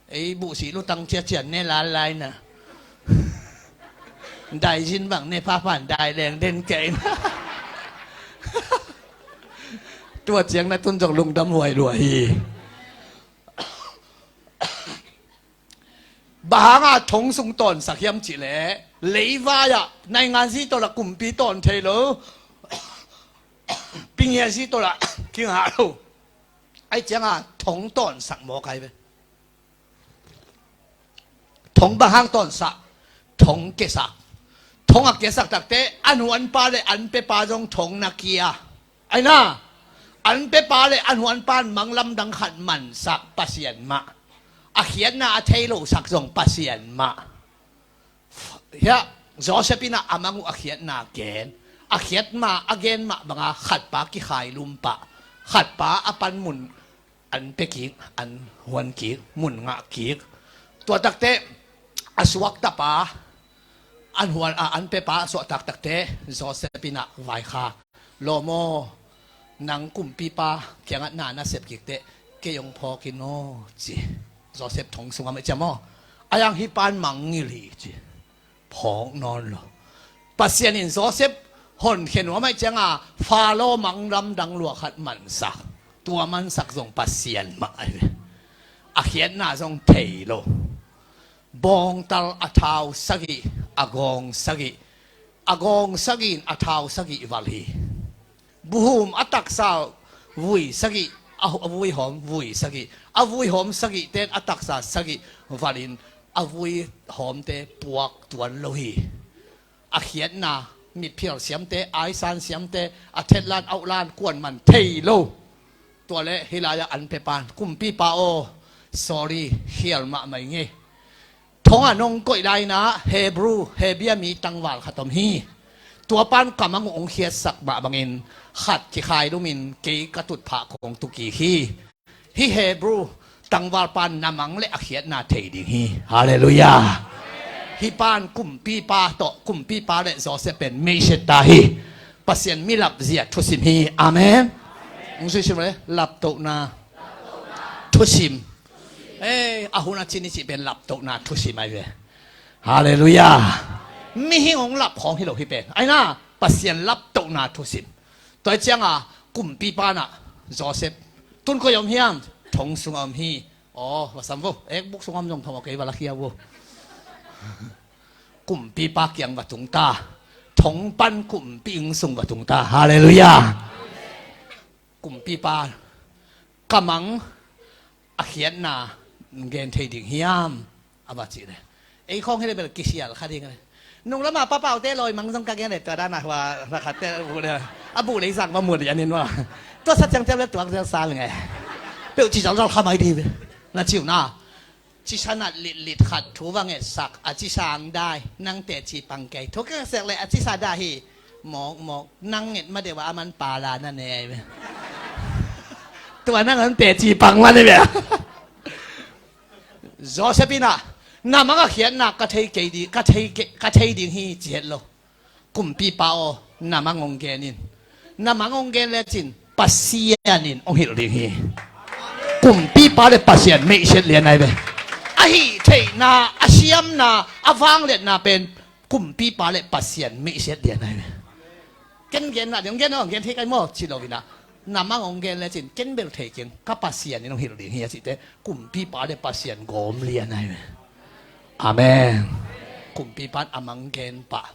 Ei buhsih lutang ciacian ne lalai na. Daizin bang ne phaphan dai leng den kei na. Tua ciang na tun zong lungdam huai lua hi. Bang hangin thong sung tawnsak hiam cih leh, leivai ah naingan zi tawh lah kumpi tawn thei lo. Pingia zi tawh lah kingah lo. Ahi ciangin thong tawnsak mawk ahi ve. Thong bang hang tawnsak? Thong kiasak. Thong a kiasak takteh an huanpa le an pepa zong thong na kia. Aina, an pepa le an huanpa in mang lamdang khat mansak, Pasian mah. A khiatna a thei lo sak zong Pasian mah. Hiah Joseph in ah a mang uh a khiatna gen. A khiat ma a gen mah bangin khatpa kikhailum pah. Khatpa a panmun an pia kik, an huan kik, mun ngah kik. Tua takteh a suak tapa, an huan, a, an pepa a suaktak takteh Joseph in ah vaikhak. Lawm aw, nang kumpipa kiangah na na sep kik teh kei hong phawk in aw, ci. Joseph thong sungah mah ciam aw. Ahi hang hih pan mangngilh hi, ci. Phawk nawn lo. Pasian in Joseph honkhia nuam ahih ciangin Faro mang lamdang lua khat mansak. Tua mansak zong Pasian mah ahi ve. A khiatna zong thei lo. Bawngtal a thau sagih, a gawng sagih, a gawng sagih in a thau sagih valh hi. Buhum a taksa vui sagih, a hu-, a vuihawm vui sagih, a vuihawm sagihte in a taksa sagih valhin a vuihawmte puak tuan lo hi. A khiatna, mitphial siamte, aisan siamte, a thetlan, auhlan, kuaman thei lo. Tua leh hih lai-ah an pepa in, kumpipa aw, sorry, khial mahmah ing ei. Thong a nong koih lai-in ah Hebrew, Hebia mi tangval khat om hi. Tua pan ka mang uh hong khiatsak mah bangin khat kikhailumin kei ka tutphah kong tu kik hi. Hih Hebrew tangvalpa in na mang le a khiatna thei ding hi. Halleluiah. Hih pan kumpipa tawh, kumpipa le Joseph pen meisiat ta hi. Pasian mi lapzia thusim hi. Amen. Hong zuisim le laptohna thusim. Ei, a hun a cin i cih pen laptohna thusim ahi ve. Halleluiah. Mihing hong lap khawng hi lo hih pen. Aina, Pasian laptohna thusim. Tua hi ciangin kumpipa in ah Joseph, tun koi ah om hiam? Thong sungah om hi. Aw, va sam vo. Ekbuk sungah om zong thong aw, kei va lakhia vo. Kumpipa kiang va tung ta. Thong pan kumpi inn sung va tung ta. Halleluiah. Kumpipa, ka mang a khiatna gen thei ding hiam? A va cih leh, ei khawng hi leh bel kisial kha ding a leh. Nung lamah papaute lawimang zong ka gen leh tua dan a hua, hua khatte a buh leh, a buh leh i zak va muat lian in va. Tua sa ciang ciang bel tuak zel sa leng e. Peuh ci zalzal kha mai dih ve. Na ci uh na. Cisa nat litlit khat thu va ngetsak, a cisa ang dai, nang teci pang kei. Thu ka ngetsak leh a cisa dai hi, mawkmawk, nang nget ma deuh a, a man pala na ne. Tua nang an teci pang ma ne bia. Joseph in ah, na mang a khiatna ka thei kei di, ka thei ke-, ka thei ding hi ci het lo. Kumpipa aw, na mang hong gen in. Na mang hong gen lecin Pasian in hong hilh ding hi. Kumpipa le Pasian meihsiat lian ahi ve. A hih theihna, a siamna, a vangliatna pen Kumpipa le Pasian meihsiat lian ahi ve. Ken genna ding hong gen aw, hong gen thei kai maw ci lo inah, na mang hong gen lecin ken bel thei keng, ka Pasian in hong hilh ding hi a cihte Kumpipa le Pasian gawm lian ahi ve. Amen. Kumpipa in a mang gen pah,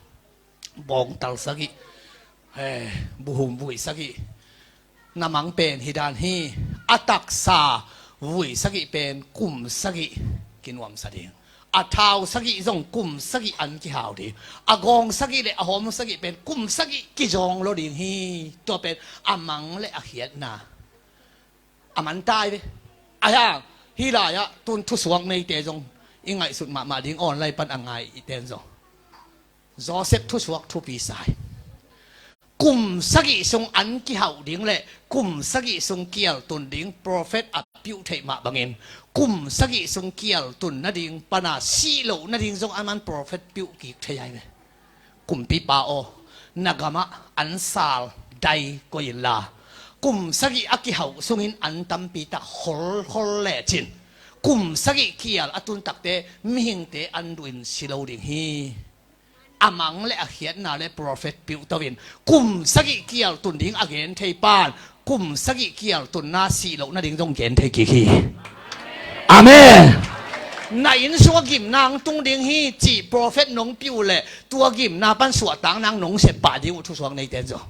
bawngtal sagih, eh, buhum vui sagih, na mang pen hi dan hi. A taksa vui sagih pen kum sagih kinuamsa ding. A thau sagih zong kum sagih an kihau ding. A gawng sagih le a hawm sagih pen kum sagih kizawng lo ding hi. Tua pen a mang le a khiatna. A man tai ve. A hiang, hih lai-ah tun thusuak neite zong i ngaihsut mahmah ding, online pan a ngai i ten zong. Joseph thusuak thupi sa hi. Kum sagih sung an kihauh ding le kum sagih sung kial tun ding prophet a piuh theih mah bangin, kum sagih sung kial tun nading pana sih loh nading zong a man prophet piuh kik thei ahi ve. Kumpipa aw, na gamah ansal dai koih inla, kum sagih a kihauh sungin an tampi tak holhol lecin, kum sagih kial a tun takte mihingte an duhin si lo ding hi. A mang le a khiatna le prophet piuh to in, kum sagih kial tun ding a gen thei pan, kum sagih kial tunna sih loh nading zong gen thei kik hi. Amen. Na inn sungah gimna hong tung ding hi cih prophet nong piuh le, tua gimna pan suahtak nang nong sep pah ding uh thusuak neite zong.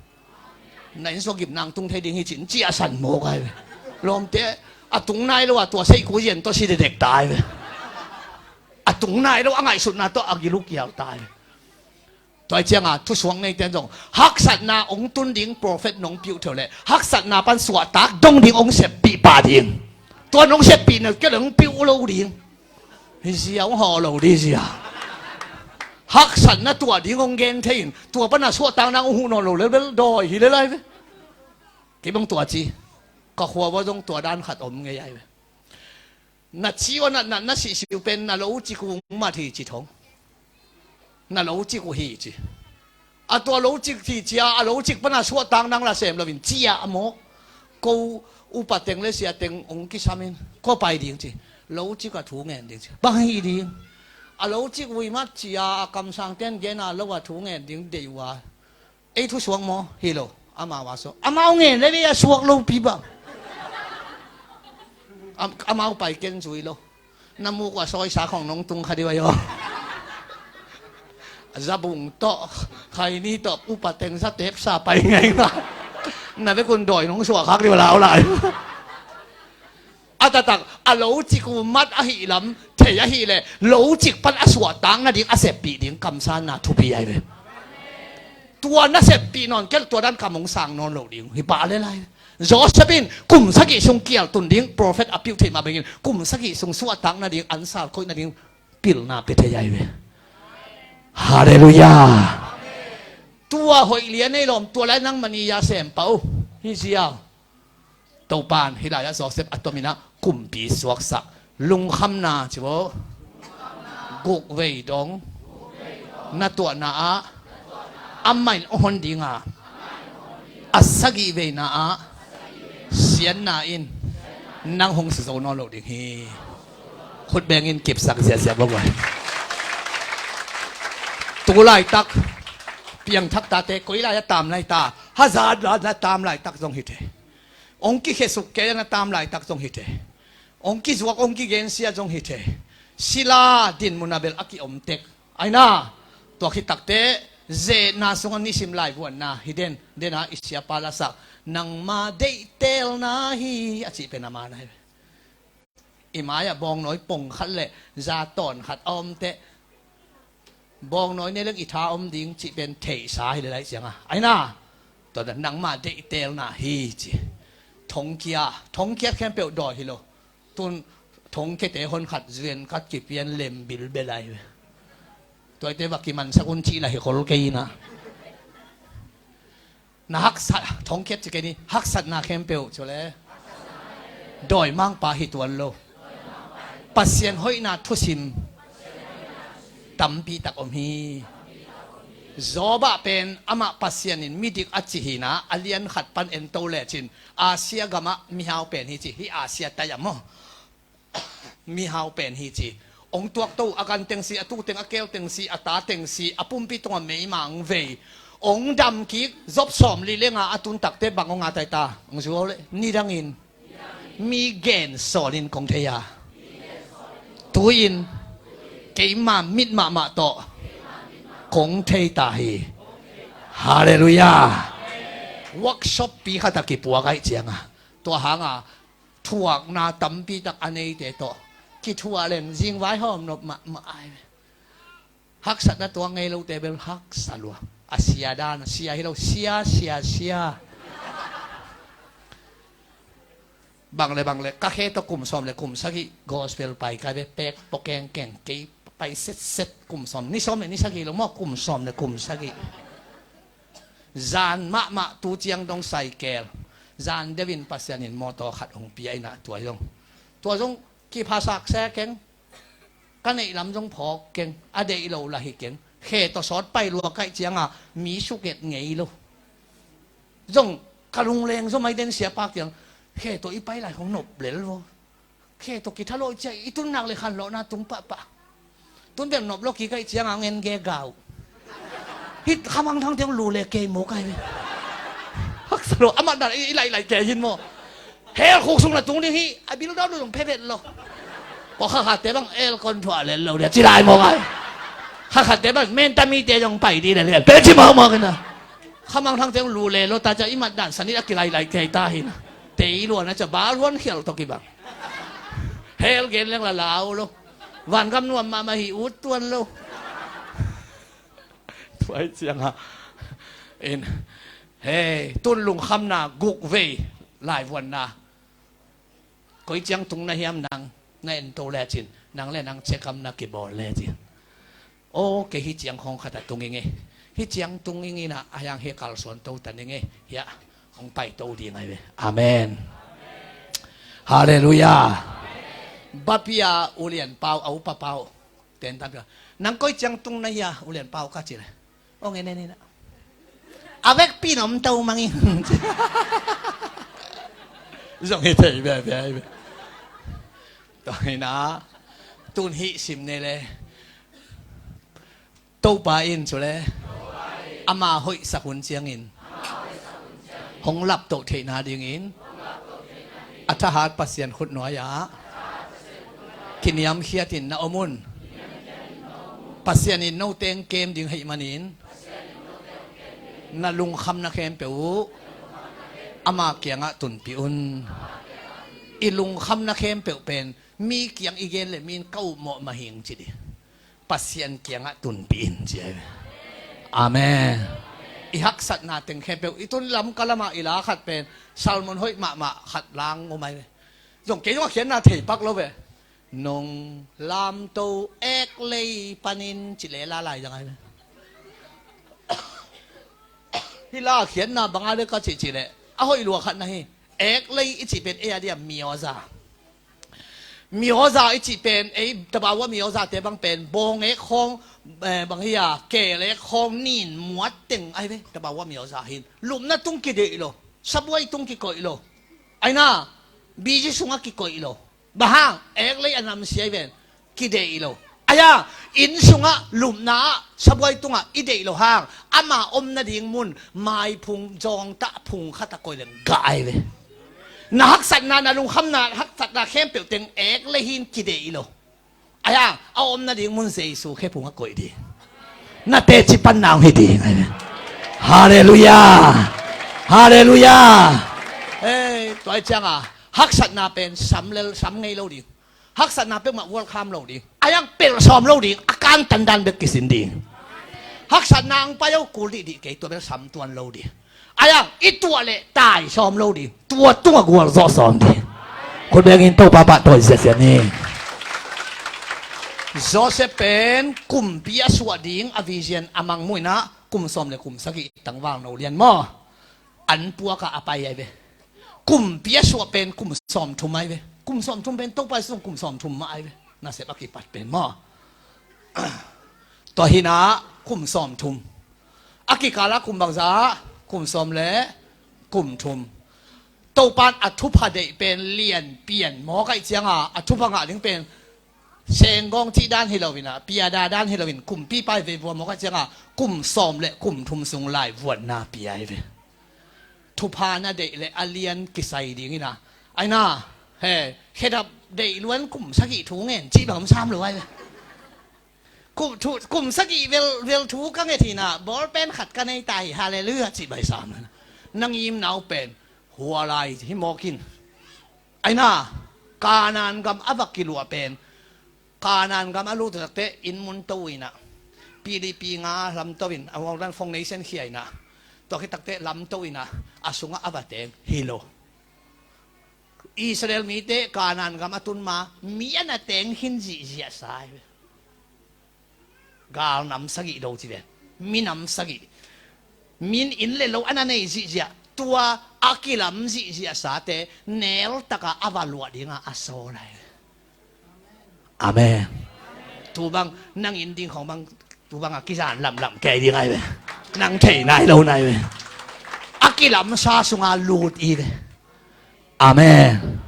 Na inn sungah gimna hong tung thei ding hi cih, ci a san mawk ahi ve. Lawmte, a tung nai lo a tua seihku yen tawh si dedek ta ahi ve. A tung nai lo a ngaihsutna tawh a giluk kial ta ahi ve. Tua hi cianga thusuak neite zong haksatna hong tun ding prophet nong piuh thei uh le, haksatna pan suahtak dong ding hong seppih pah ding. Tua nong seppih na kei le hong piuh lo ding. Hi zia hong hawh lo ding zia. Haksatna tuah ding hong gen thei in, tua pana suahtak nang hong huh nawn lo lel bel dawi hi lel ahi ve. Kei bang tua ci. Ka khua vua zong tua dan khat om ngei ahi ve. Na ci uh a natna na sihsiu pen na lo cik uh mat hi ci thong. Na lo cik uh hi ci. A tua lo cik hi cia, a lo cik pana suahtak nang la sem loin cia a mawk. Ko upa teng le sia teng hong kisam in ko pai ding ci. Lo cik a thu ngen ding ci. Bang hi ding. A lo cik uh hi mat cia, a kamsang ten gen a lo a thu ngen ding deih uh a. Ei thusuak maw? Hi lo. Amau a suak. Amau ngen le vei a suak lopi bang. Am-, amau pai ken zui lo. Na muk uh a sawisa khong nong tung kha dih vai aw. Zabung tawh, khaini tawh, upa teng sa tep sa pai ngaingai. Na vekun dawi nong suak khak dih va lau lai. A taktak a lo cik uh mat ahih lam thei ahih leh, lo cik pan a suahtak nading a seppih ding kamsanna thupi ahi ve. Tua na seppih nawn kei leh tua dan kam hong sang nawn lo ding hi pah le lai. Joseph in kum sagih sung kial tun ding prophet a piuh theih mah bangin kum sagih sung suahtak nading ansal koih nading pilna pia thei ahi ve. Halleluiah. Tua hoih lian ei lawm, tua lai nang mani ya sem pah uh hi ziau. Topan hih lai-ah Joseph a tomin ah kumpi suaksak, lungkhamna ci vo. Guk vei dong na tuahna ah amah in hong hon dinga, a sagih veina ah siatna in nang hong si zo nawn lo ding hi. Khut bengin kipsak ziahziah bawk vai. Tu laitak piangthak tate koi lai-ah tam lai ta, hazat la na tam laitak zong hi thei. Hong kikhesuk kei a na tam laitak zong hi thei. Hong kizuak hong kigensia zong hi thei. Sila dinmun a bel a kiom tek. Aina, tua khit takte zehna sungah nisim laivuanna hi den, dena i siapa lasak, nangma deihtelna hi a cih pen a man ahi. I mai-ah bawngnawi pong khat le za tawn khat a om teh, bawngnawi nei leng i tha om ding cih pen theihsa hi le laih cianga aina. Tua dan nangma deihtelna hi ci. Thongkia, thongkiat khempeuh dawi hi lo. Tun thongkiate hon khat zuan khat kipian lem bilbel ahi ve. Tuaite va kimansak un cih la hi khol kei ina. Na haksat, thongkiat ci kei ni, haksatna khempeuh cu le dawimangpa hi tuan lo. Pasian hoihna thusim tampi tak om hi. Job ah pen amah Pasian in midik a ci hi-in ah, a lian khat pan en to lecin Asia gamah mihau pen hi ci hi. Asia tai-ah maw, mihau pen hi ci. Hong tuak to, a gan teng si, a tu teng, a keel teng si, a ta teng si, a pumpi tungah meima hong vei. Hong dam kik, Job sawmli le nga a tun takte bang hong a tai ta? Hong zuau le, nidangin mi gen sawlin kong thei a, tu-in keima mit mahmah tawh kong thei ta hi. Halleluiah. Workshop pi khat a kipuak ahih ciangah, tua hanga thuakna tampi tak a neite tawh kithuah leng zingvai hawm nop mahmah ai ve. Haksatna tuak ngei lote bel haksa lua. A sia dan, sia hi lo, sia, sia, sia. Bang le bang le, ka khe tawh kum sawm le kum sagih gospel pai kai ve, pek pua kengkeng, kei pai setset kum sawm, ni sawm le ni sagih lo maw, kum sawm le kum sagih. Zan mahmah tu ciang dong cycle, zan deuhin Pasian in mawtaw khat hong pia in ah, tua zong, tua zong kiphasak se keng. Ka neih lam zong phawk keng, a deih lo lah hi keng. Khe tawh sawt pai lua kaih cianga mi suket ngei lo. Zong ka lungleng zaw mai den siapa kiang, khe tawh i pai lai khong nop lel vaw. Khe tawh kithalawh cia i tun nak le khanlawhna tung pahpah. Tun bel nop lo kikaih cianga hong en ge gau. Hih khamang thang teng lu le kei mawk ai ve. Haksa lo, amah dan i laih laih kei hin maw. Hell khuk sung na tung ding hi, a bil dau lu zong phe vet lo. Kua kha khatte bang aircon thuah lel lo dia ci lai mawk ai. Kha khatte bang menta mite zong pai di lel, pe ci mawk mawk ina. Khamang thang teng lu le lo ta cia i mat dan sanit a kilaih laih kei ta hi na. Tei luan a cia bal huan khial tawh kibang. Hell gen leng la lau lo. Vangam nuam mahmah hi ut tuan lo. Tuai cianga in, hei, tun lungkhamna guk vei laivuanna. Koi ciang tung na hiam nang, na en to lecin, nang le nang cekam na kibawl lecin. Aw, kei hih ciang khawng khat a tung ing e. Hih ciang tung ing in ah, a hiang hi kalsuan to ta ning e. Hiah hong pai to ding ai ve. Amen. Halleluiah. Bapia ulian pau, a upa pau. Tentan ka, nang koi ciang tung na hia ulian pau ka ci le. Ong en en in ah. A vekpi in om to mang in. Zong hi thei bia bia hi bia. Tua hi na, tun hih sim ne le. Topa in cu le, ama hoihsak hun ciangin hong laptoh theihna dingin a thahat Pasian khutnuai-ah kiniamkhiatin na om un. Pasian in no teng kem ding hih manin na lungkhamna khempeuh uh ama kiangah tunpih un. I lungkhamna khempeuh pen mi kiang i gen le mi in ka upmawh mah hing ci dih. Pasian kiangah tunpih in ci ai ve. Amen. I haksatna teng khempeuh i tun lam ka lamah i la khat pen sermon hoih mahmah khat lang om ai ve. Zong kei zong a khiatna thei pak lo ve. Nong lamto ek lei panin ci le la lai zang ai ve. Hi la a khiatna bang a le ka cih cih leh a hoih lua khat na hi. Ek lei i cih pen ei a dia mioza. Mioza i cih pen ei tabawa mioza te bang pen bawng ek khawng, eh, bang hi a kel ek khawng nin muat teng ai ve. Tabawa mioza hin lupna tung kideih lo, sabuai tung kikoih lo, aina biji sungah kikoih lo. Bang hang? Ek lei a namsia i ven kideih lo. Aia, inn sungah lupna ah sabuai tungah i deih lo hang ama om nading mun maiphung zawngtah phung khat a koih leng gah ai ve. Na haksatna, na lungkhamna, haksatna khempeuh teng ek lei hin kideih lo. Aia, a om nading mun Jesu khephung a koih ding. Na teci panna hong hi ding ai ve. Halleluiah. Halleluiah. Ei, tua i cianga haksatna pen sam lel, sam ngei lo ding. Haksatna peuhmah welcome lo ding. A yang pelh sawm lo ding. A kantan dan bek kisin ding. Haksatna ang pai-o kul dihdih kei, tua bel sam tuan lo ding. A yang i tuah leh tai sawm lo ding. Tua tungah gualzawh sawm ding. Khut bengin Topa pahtawi siasia ni. Joseph pen kumpi a suah ding a vision a mangmuh in ah kum sawm le kum sagih tangval no lian maw? An puakah a pai ai ve. Kumpi a suah pen kum sawmthum ai ve. Kum sawmthum pen Topa Jesu kum sawmthum mah ai ve. Nasep a kipat pen maw? Tua hi-in ah kum sawmthum. A kikala kum bangzah? Kum sawm le kum thum. Topan a thupha deih pen lian pian mawk aih cianga a thupha ngah ding pen senggawng cih dan hi loin ah, piada dan hi loin, kumpipa i vei vua mawk aih cianga kum sawm le kum thum sung lai vuanna pia hi ve. Thupha na deih le a lian kisai dingin ah, aina, he, khedap deih luan kum sagih thu ngen cih bang om sam lo ai ve. Kum, thu, kum sagih vel, vel thu ka nget hinah, bawlpen khat ka nei ta hi, halleluiah, cih bai sam. Na ngimnau pen hua lai hi mawkin. Aina, Kanaan gam a va kiluah pen, Kanaan gam a lut takte inn mun to inah, Philippi nga lamto in, a wangdan fong nation khia inah, tua khit takte lamto inah, a sungah a va teng hi lo. Israel mite Kanaan gam a tun ma mi a na teng khin zihziah sa hi ve. Galnam sagih lo ci ve. Minam sagih. Min inn le lo a na nei zihziah, tua a kilam zihziah sate neltaka a va luah dinga a sawl ahi ve. Amen. Tubang nang inn ding khong bang, tubang a kizan lamlam kei ding ahi ve. Nang thei nai lo nai ve. A kilamsa sunga lut i ve. Amen.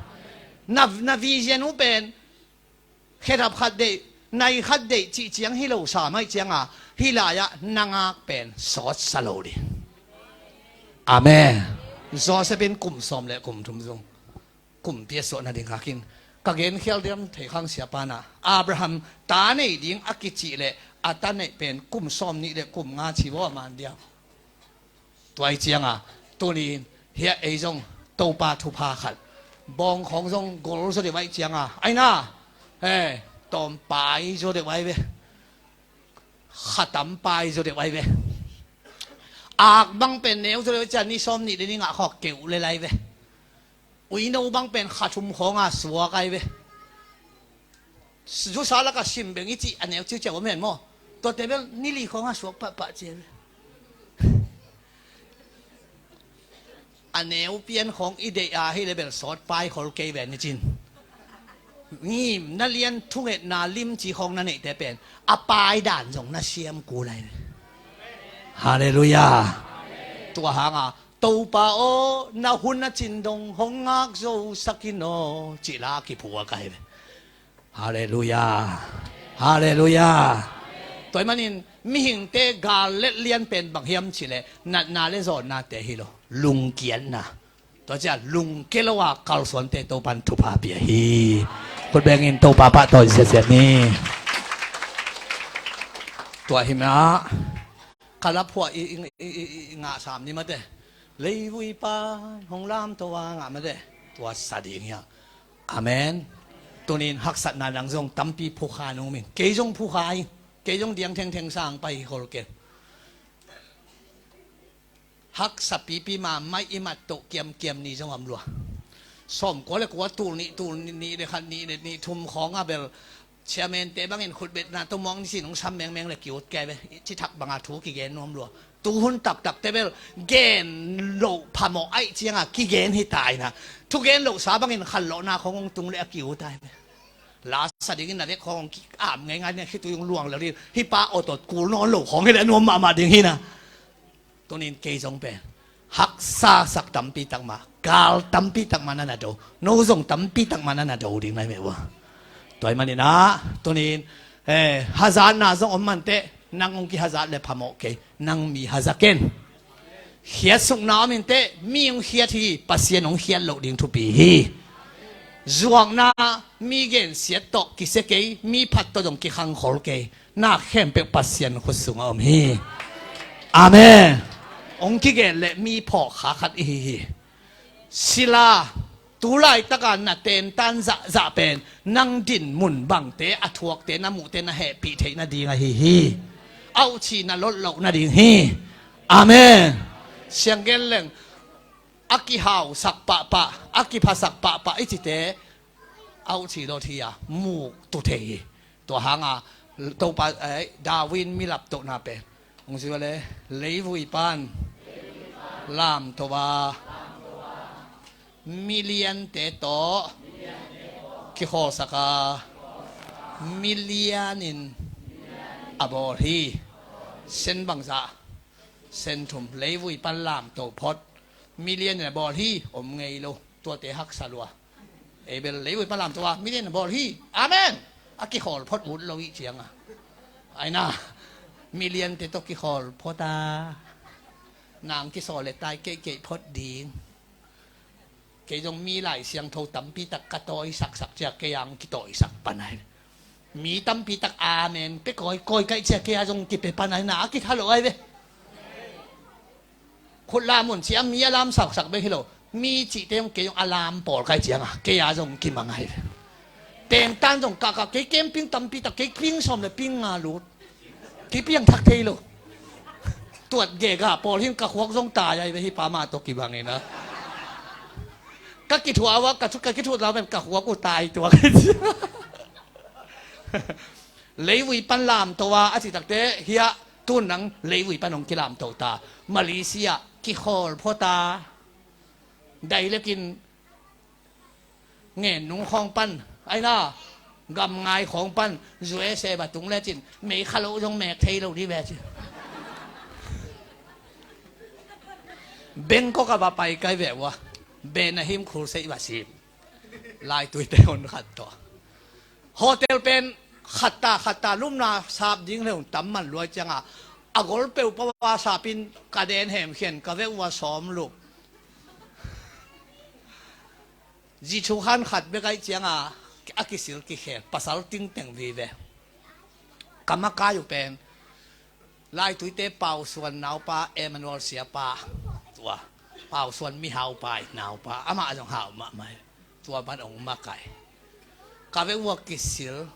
Na, na vision uh pen khedap khat deih, nai khat deih cih ciang hi lo sam aih cianga, hih lai-ah na ngak pen sawtsa lo ding. Amen. Joseph in kum sawm le kum thum zong kumpi a suah nading hakin, ka genkhial diam thei khang siapa na, Abraham ta nei ding a kicih le a ta neih pen kum sawm nih le kum nga ci vaw a man diam. Tua aih cianga tunin hiah ei zong Topa thupha khat bawng khawng zong gol zaw deuh aih cianga, aina, he, tawm pai zaw deuh aih ve. Khatam pai zaw deuh aih ve. Ak bang pen neu zaw deuh aih ciang ni sawm nih le ni ngah khawk keuh le lai ve. Uino bang pen kha thum khawnga suak aih ve. Zusa laka sim beng i cih a neu ciuciau om hen maw? Tuate bel ni li khawnga suak pahpah cia ve. A neu pian khawng i deih a hi le bel sawt pai khol kei ve ni cin. Ngim na lian thungetna limci khawng na neihte pen a pai dan zong na siam kul aih ve. Halleluiah. Tua hanga Topa aw, na hun a cin dong hong ngak zo sakin aw, cih la kiphuak ahi ve. Halleluiah. Halleluiah. Tua ahih manin mihingte gal let lian pen bang hiam cih leh natna le zawnnate hi lo, lungkiatna. Tua ciah lungkia lo a kalsuante Topan thupha pia hi. Khut bengin Topa pahtawi siasia ni. Tua hi mah. Ka laphuah i, i, i, i, i ngah sam ni mate. Leivui pan hong lamto a ngah mate. Tua sa ding hiah. Amen. Tunin haksatna nang zong tampi phukha nung min. Kei zong phukha hi. Kei zong diang thengtheng sang pai hi khol kei. Haksa pipi ma mai i mat toh kiamkiam ni zong om lua. Sawm kua le kua tul nih, tul nih le khat, nih le nih thum khawng a bel chairman te bangin khutbetna tomuang ni sin hong sam mengmeng le kiut kei ve. Ci thak banga thu kigen nuam lua. Tuhun taktak te bel gen loh phamawh aih cianga kigen hi ta inah, thugen lohsa bangin khanlawhna khawng hong tung le a kiut ai ve. Lasa dingin na vek khawng hong ki-am ngeingai nia, khitui hong luang lel in, hih pa awtawt kul nawn lo khawng hi le a nuam mahmah ding hi na. Tunin kei zong pen haksa sak tampi takmah, gal tampi takmah na na do, no zong tampi takmah na na do ding nai meh ua. Tua ahih maninah tunin, eh, hazatna zong om manteh, nang hong kihazat le phamawh kei, nang mi haza ken. Khiatsukna om inteh, mi hong khiat hi, Pasian hong khiat loh ding thupi hi. Zuakna, mi gensiat tawh kisia kei, mi phat tawh zong kikhangkhol kei. Na khempeuh Pasian khut sungah om hi. Amen. Hong kigen le mi phawkkha khat i hi hi. Sila, tu laitaka na tentan zahzah pen nang dinmun bangte a thuakte na muhte na hehpih theih nading ahi hi. Auhchi na lot loh nading hi. Amen. Sianggen leng a kihausak pahpah, a kiphasak pahpah i cite auhchi lot hi a, muk tu thei hi. Tua hanga Topa, eh, David mi laptohna pen hong zui le, leivui pan lamto a, miliante tawh kikhawlsak a, milianin a bawl hi. Sen bangzah? Sen thum, leivui pan lamto phot. Million in a bawl hi, om ngei lo. Tuate haksa lua. Abel leivui pan lamto a, million in a bawl hi. Amen. A kikhawl phot ut lo ih cianga. Aina. Million te tawh kikhawl phot a. Nang kisawl le tai keih keih phot ding. Kei zong mi Lai Siangtho tampi tak ka tawisaksak ciah kei ang kitawisak pan ai. Mi tampi tak amen pe kawikawi kaih ciah kei a zong kipe pan ai na a kitha lo ai ve. Khut lam un ciah mi a lamsaksak bek hi lo. Mi cihte zong kei zong a lam pawl kai cianga kei a zong kimang ai ve. Tengtan zong kahkah kei camping tampi tak kei ping sawm le ping nga lut. Kipiang thak thei lo. Tuat gega pawl hin ka khuak zong tai ai ve hi pa mah tawh kibang ina. Ka kithuah a ka thu ka kithuah lau pen ka khuak uh tai tuak. Leivui pan lamto a a cih takte hiah tun nang leivui pan hong kilamto ta. Malaysia kikhawl phota. Dailekin Ngen nung khawng pan aina gamngai khawng pan zuese va tung lecin mei kha lo zong mek thei lo dih ve ci. Bengkok a va pai kai ve ua. Benahim khulsei va sim. Laituite hon khat tawh hotel pen khatta khatta lumna sap ding le hong tam man luai cianga a gol peuh pau a sapin ka den hemkhian ka veuh ua sawm lup. Zithukhan khat bek aih cianga a kisil kikhel pasal tingteng vive. Ka makai uh pen Laituite Pausuan naupa Emmanuel siapa tua Pausuan mihaupa i naupa amah zong hau mahmah hi. Tua man ong makai ka vek vua kisil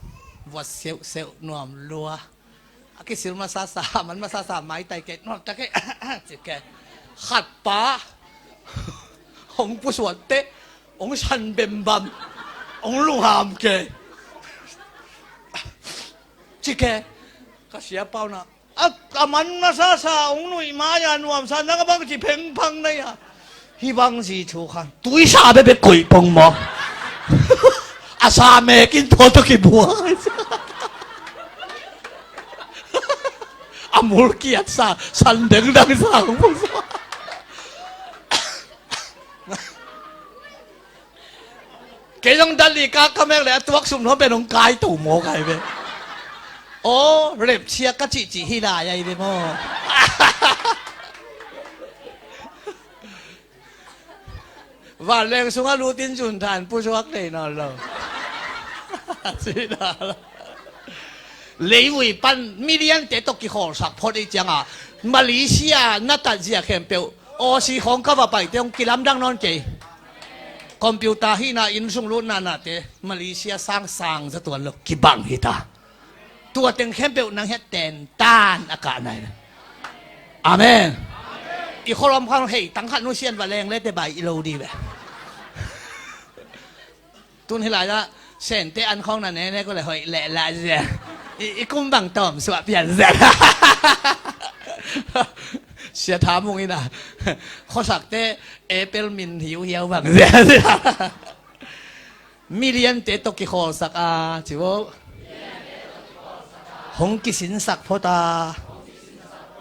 vua seuhseuh nuam lua. A kisil masasa man masasa maitai kei nuam ta kei. Ci kei khat pa hong pusuan teh hong san bembam hong lungham kei. Ci kei ka sia pau na a man masasa hong nuih mai a nuamsa na ka bang ci phengphang na ia. Hi bang zi thu khan tuisa bebe koih pong maw? A sa mekin tawh tawh kibua. A mul kiatsa san dengdang sa hong pusuan. Kei zong dali ka ka mek le a tuak sum nuam pen hong kai to maw kai ve. Aw rep cia ka cihcih hi lai ai ve maw? Vanleng sungah lutin zun than pusuak thei nawn lo. Leivui pan million te tawh kikhawlsak phot ei cianga Malaysia na tatzia khempeuh Aussie khawng ka va paite hong kilamdang nawn kei. Computer hihna inn sung lutna nate Malaysia sang sang zatuan lo kibang hita. Tua teng khempeuh nang hiat tentan a kah nai. Amen. I kholom khang hei tang khat nusian va leng le te bai i lo di ve. Tun hi lai dah sente an khawng na nene ko le hoih leh lah zia. I, i kum bang tawm suah pian zia. Sia tha mung ina khosakte Apple min hiuhiau bang zia zia. Million te tawh kikhawlsak a ci vo. Hong kisinsak phot a.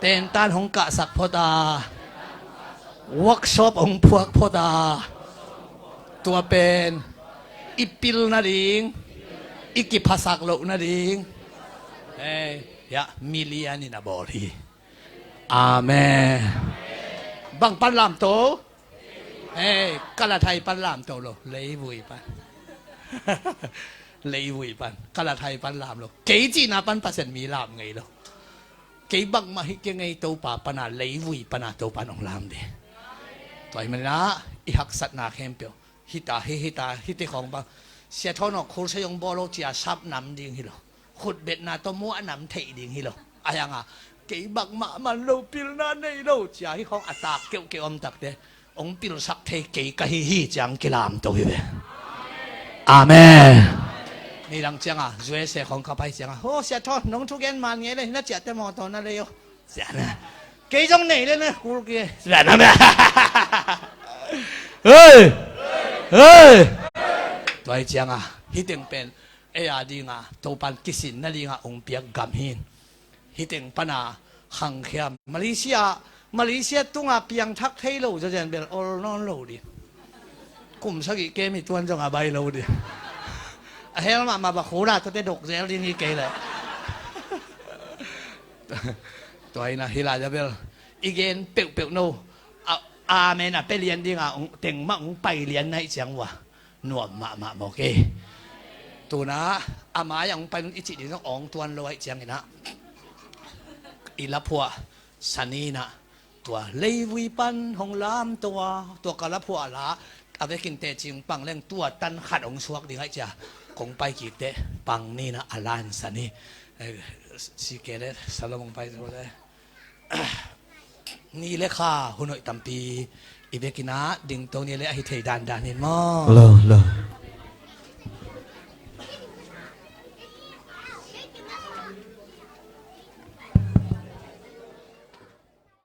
Tentan hong kahsak phot a. Workshop hong phuak phot a. Tua pen i pil nading i kiphasak loh nading. Hei, ya million in a bawl hi. Amen. Bang pan lamto? Hei, kalathai pan lamto lo leivui pan. Leivui pan kalathai pan lam lo kei cihna pan Pasian mi lam ngei lo. Kei bangmah hi kei ngei Topa pana leivui pana Topa nong lam de. Tua hi manina i haksatna khempeuh hita hi hita hite khawng bang sia thawnawk khulsei hong bawl lo cia sap nam ding hi lo. Khutbetna tawh mua a nam theih ding hi lo. A hianga kei bangmah man lo pilna nei lo cia hi khawng a tak keuhkeuh om takte hong pilsak thei kei ka hi hi ciang kilamto hi ve. Amen. Nidang cianga zuese khawng ka pai cianga ho sia thawn nong thugen man ngei le na ciahte mawtaw na lei o. Siana kei zong nei le na kul ke siana na. Hei. Hei. Tuai cianga hiteng pen ei a dinga Topan kisin na dinga ong piak gam hin. Hiteng pana khangkhia Malaysia Malaysia tunga piangthak thei lo zazen bel ol nawn lo ding. Kum sagih kem hi tuan zong a bai lo ding. A hel mahmah ba khula tuate dok zel ding hi kei le. Tua ina hila za bel i gen peuhpeuh no. A, amen a pe lian dinga teng mah ung pai lian naih ciang ua nuam mahmah mawk e. Tuna a mai a ung pai nun i cih ding zong awng tuan lo aih cianginah i laphuah saninah tua leivui pan hong lam tua tua ka laphuah la a vekin tecing pang leng tua tan khat hong suak ding aih cia kong pai kik teh pang ninah a lan sani. Sikele salom hong pai zo le. Ni le kha hun hoih tampi i vekinah dingto ni le ahi thei dandan in maw? Lo, lo.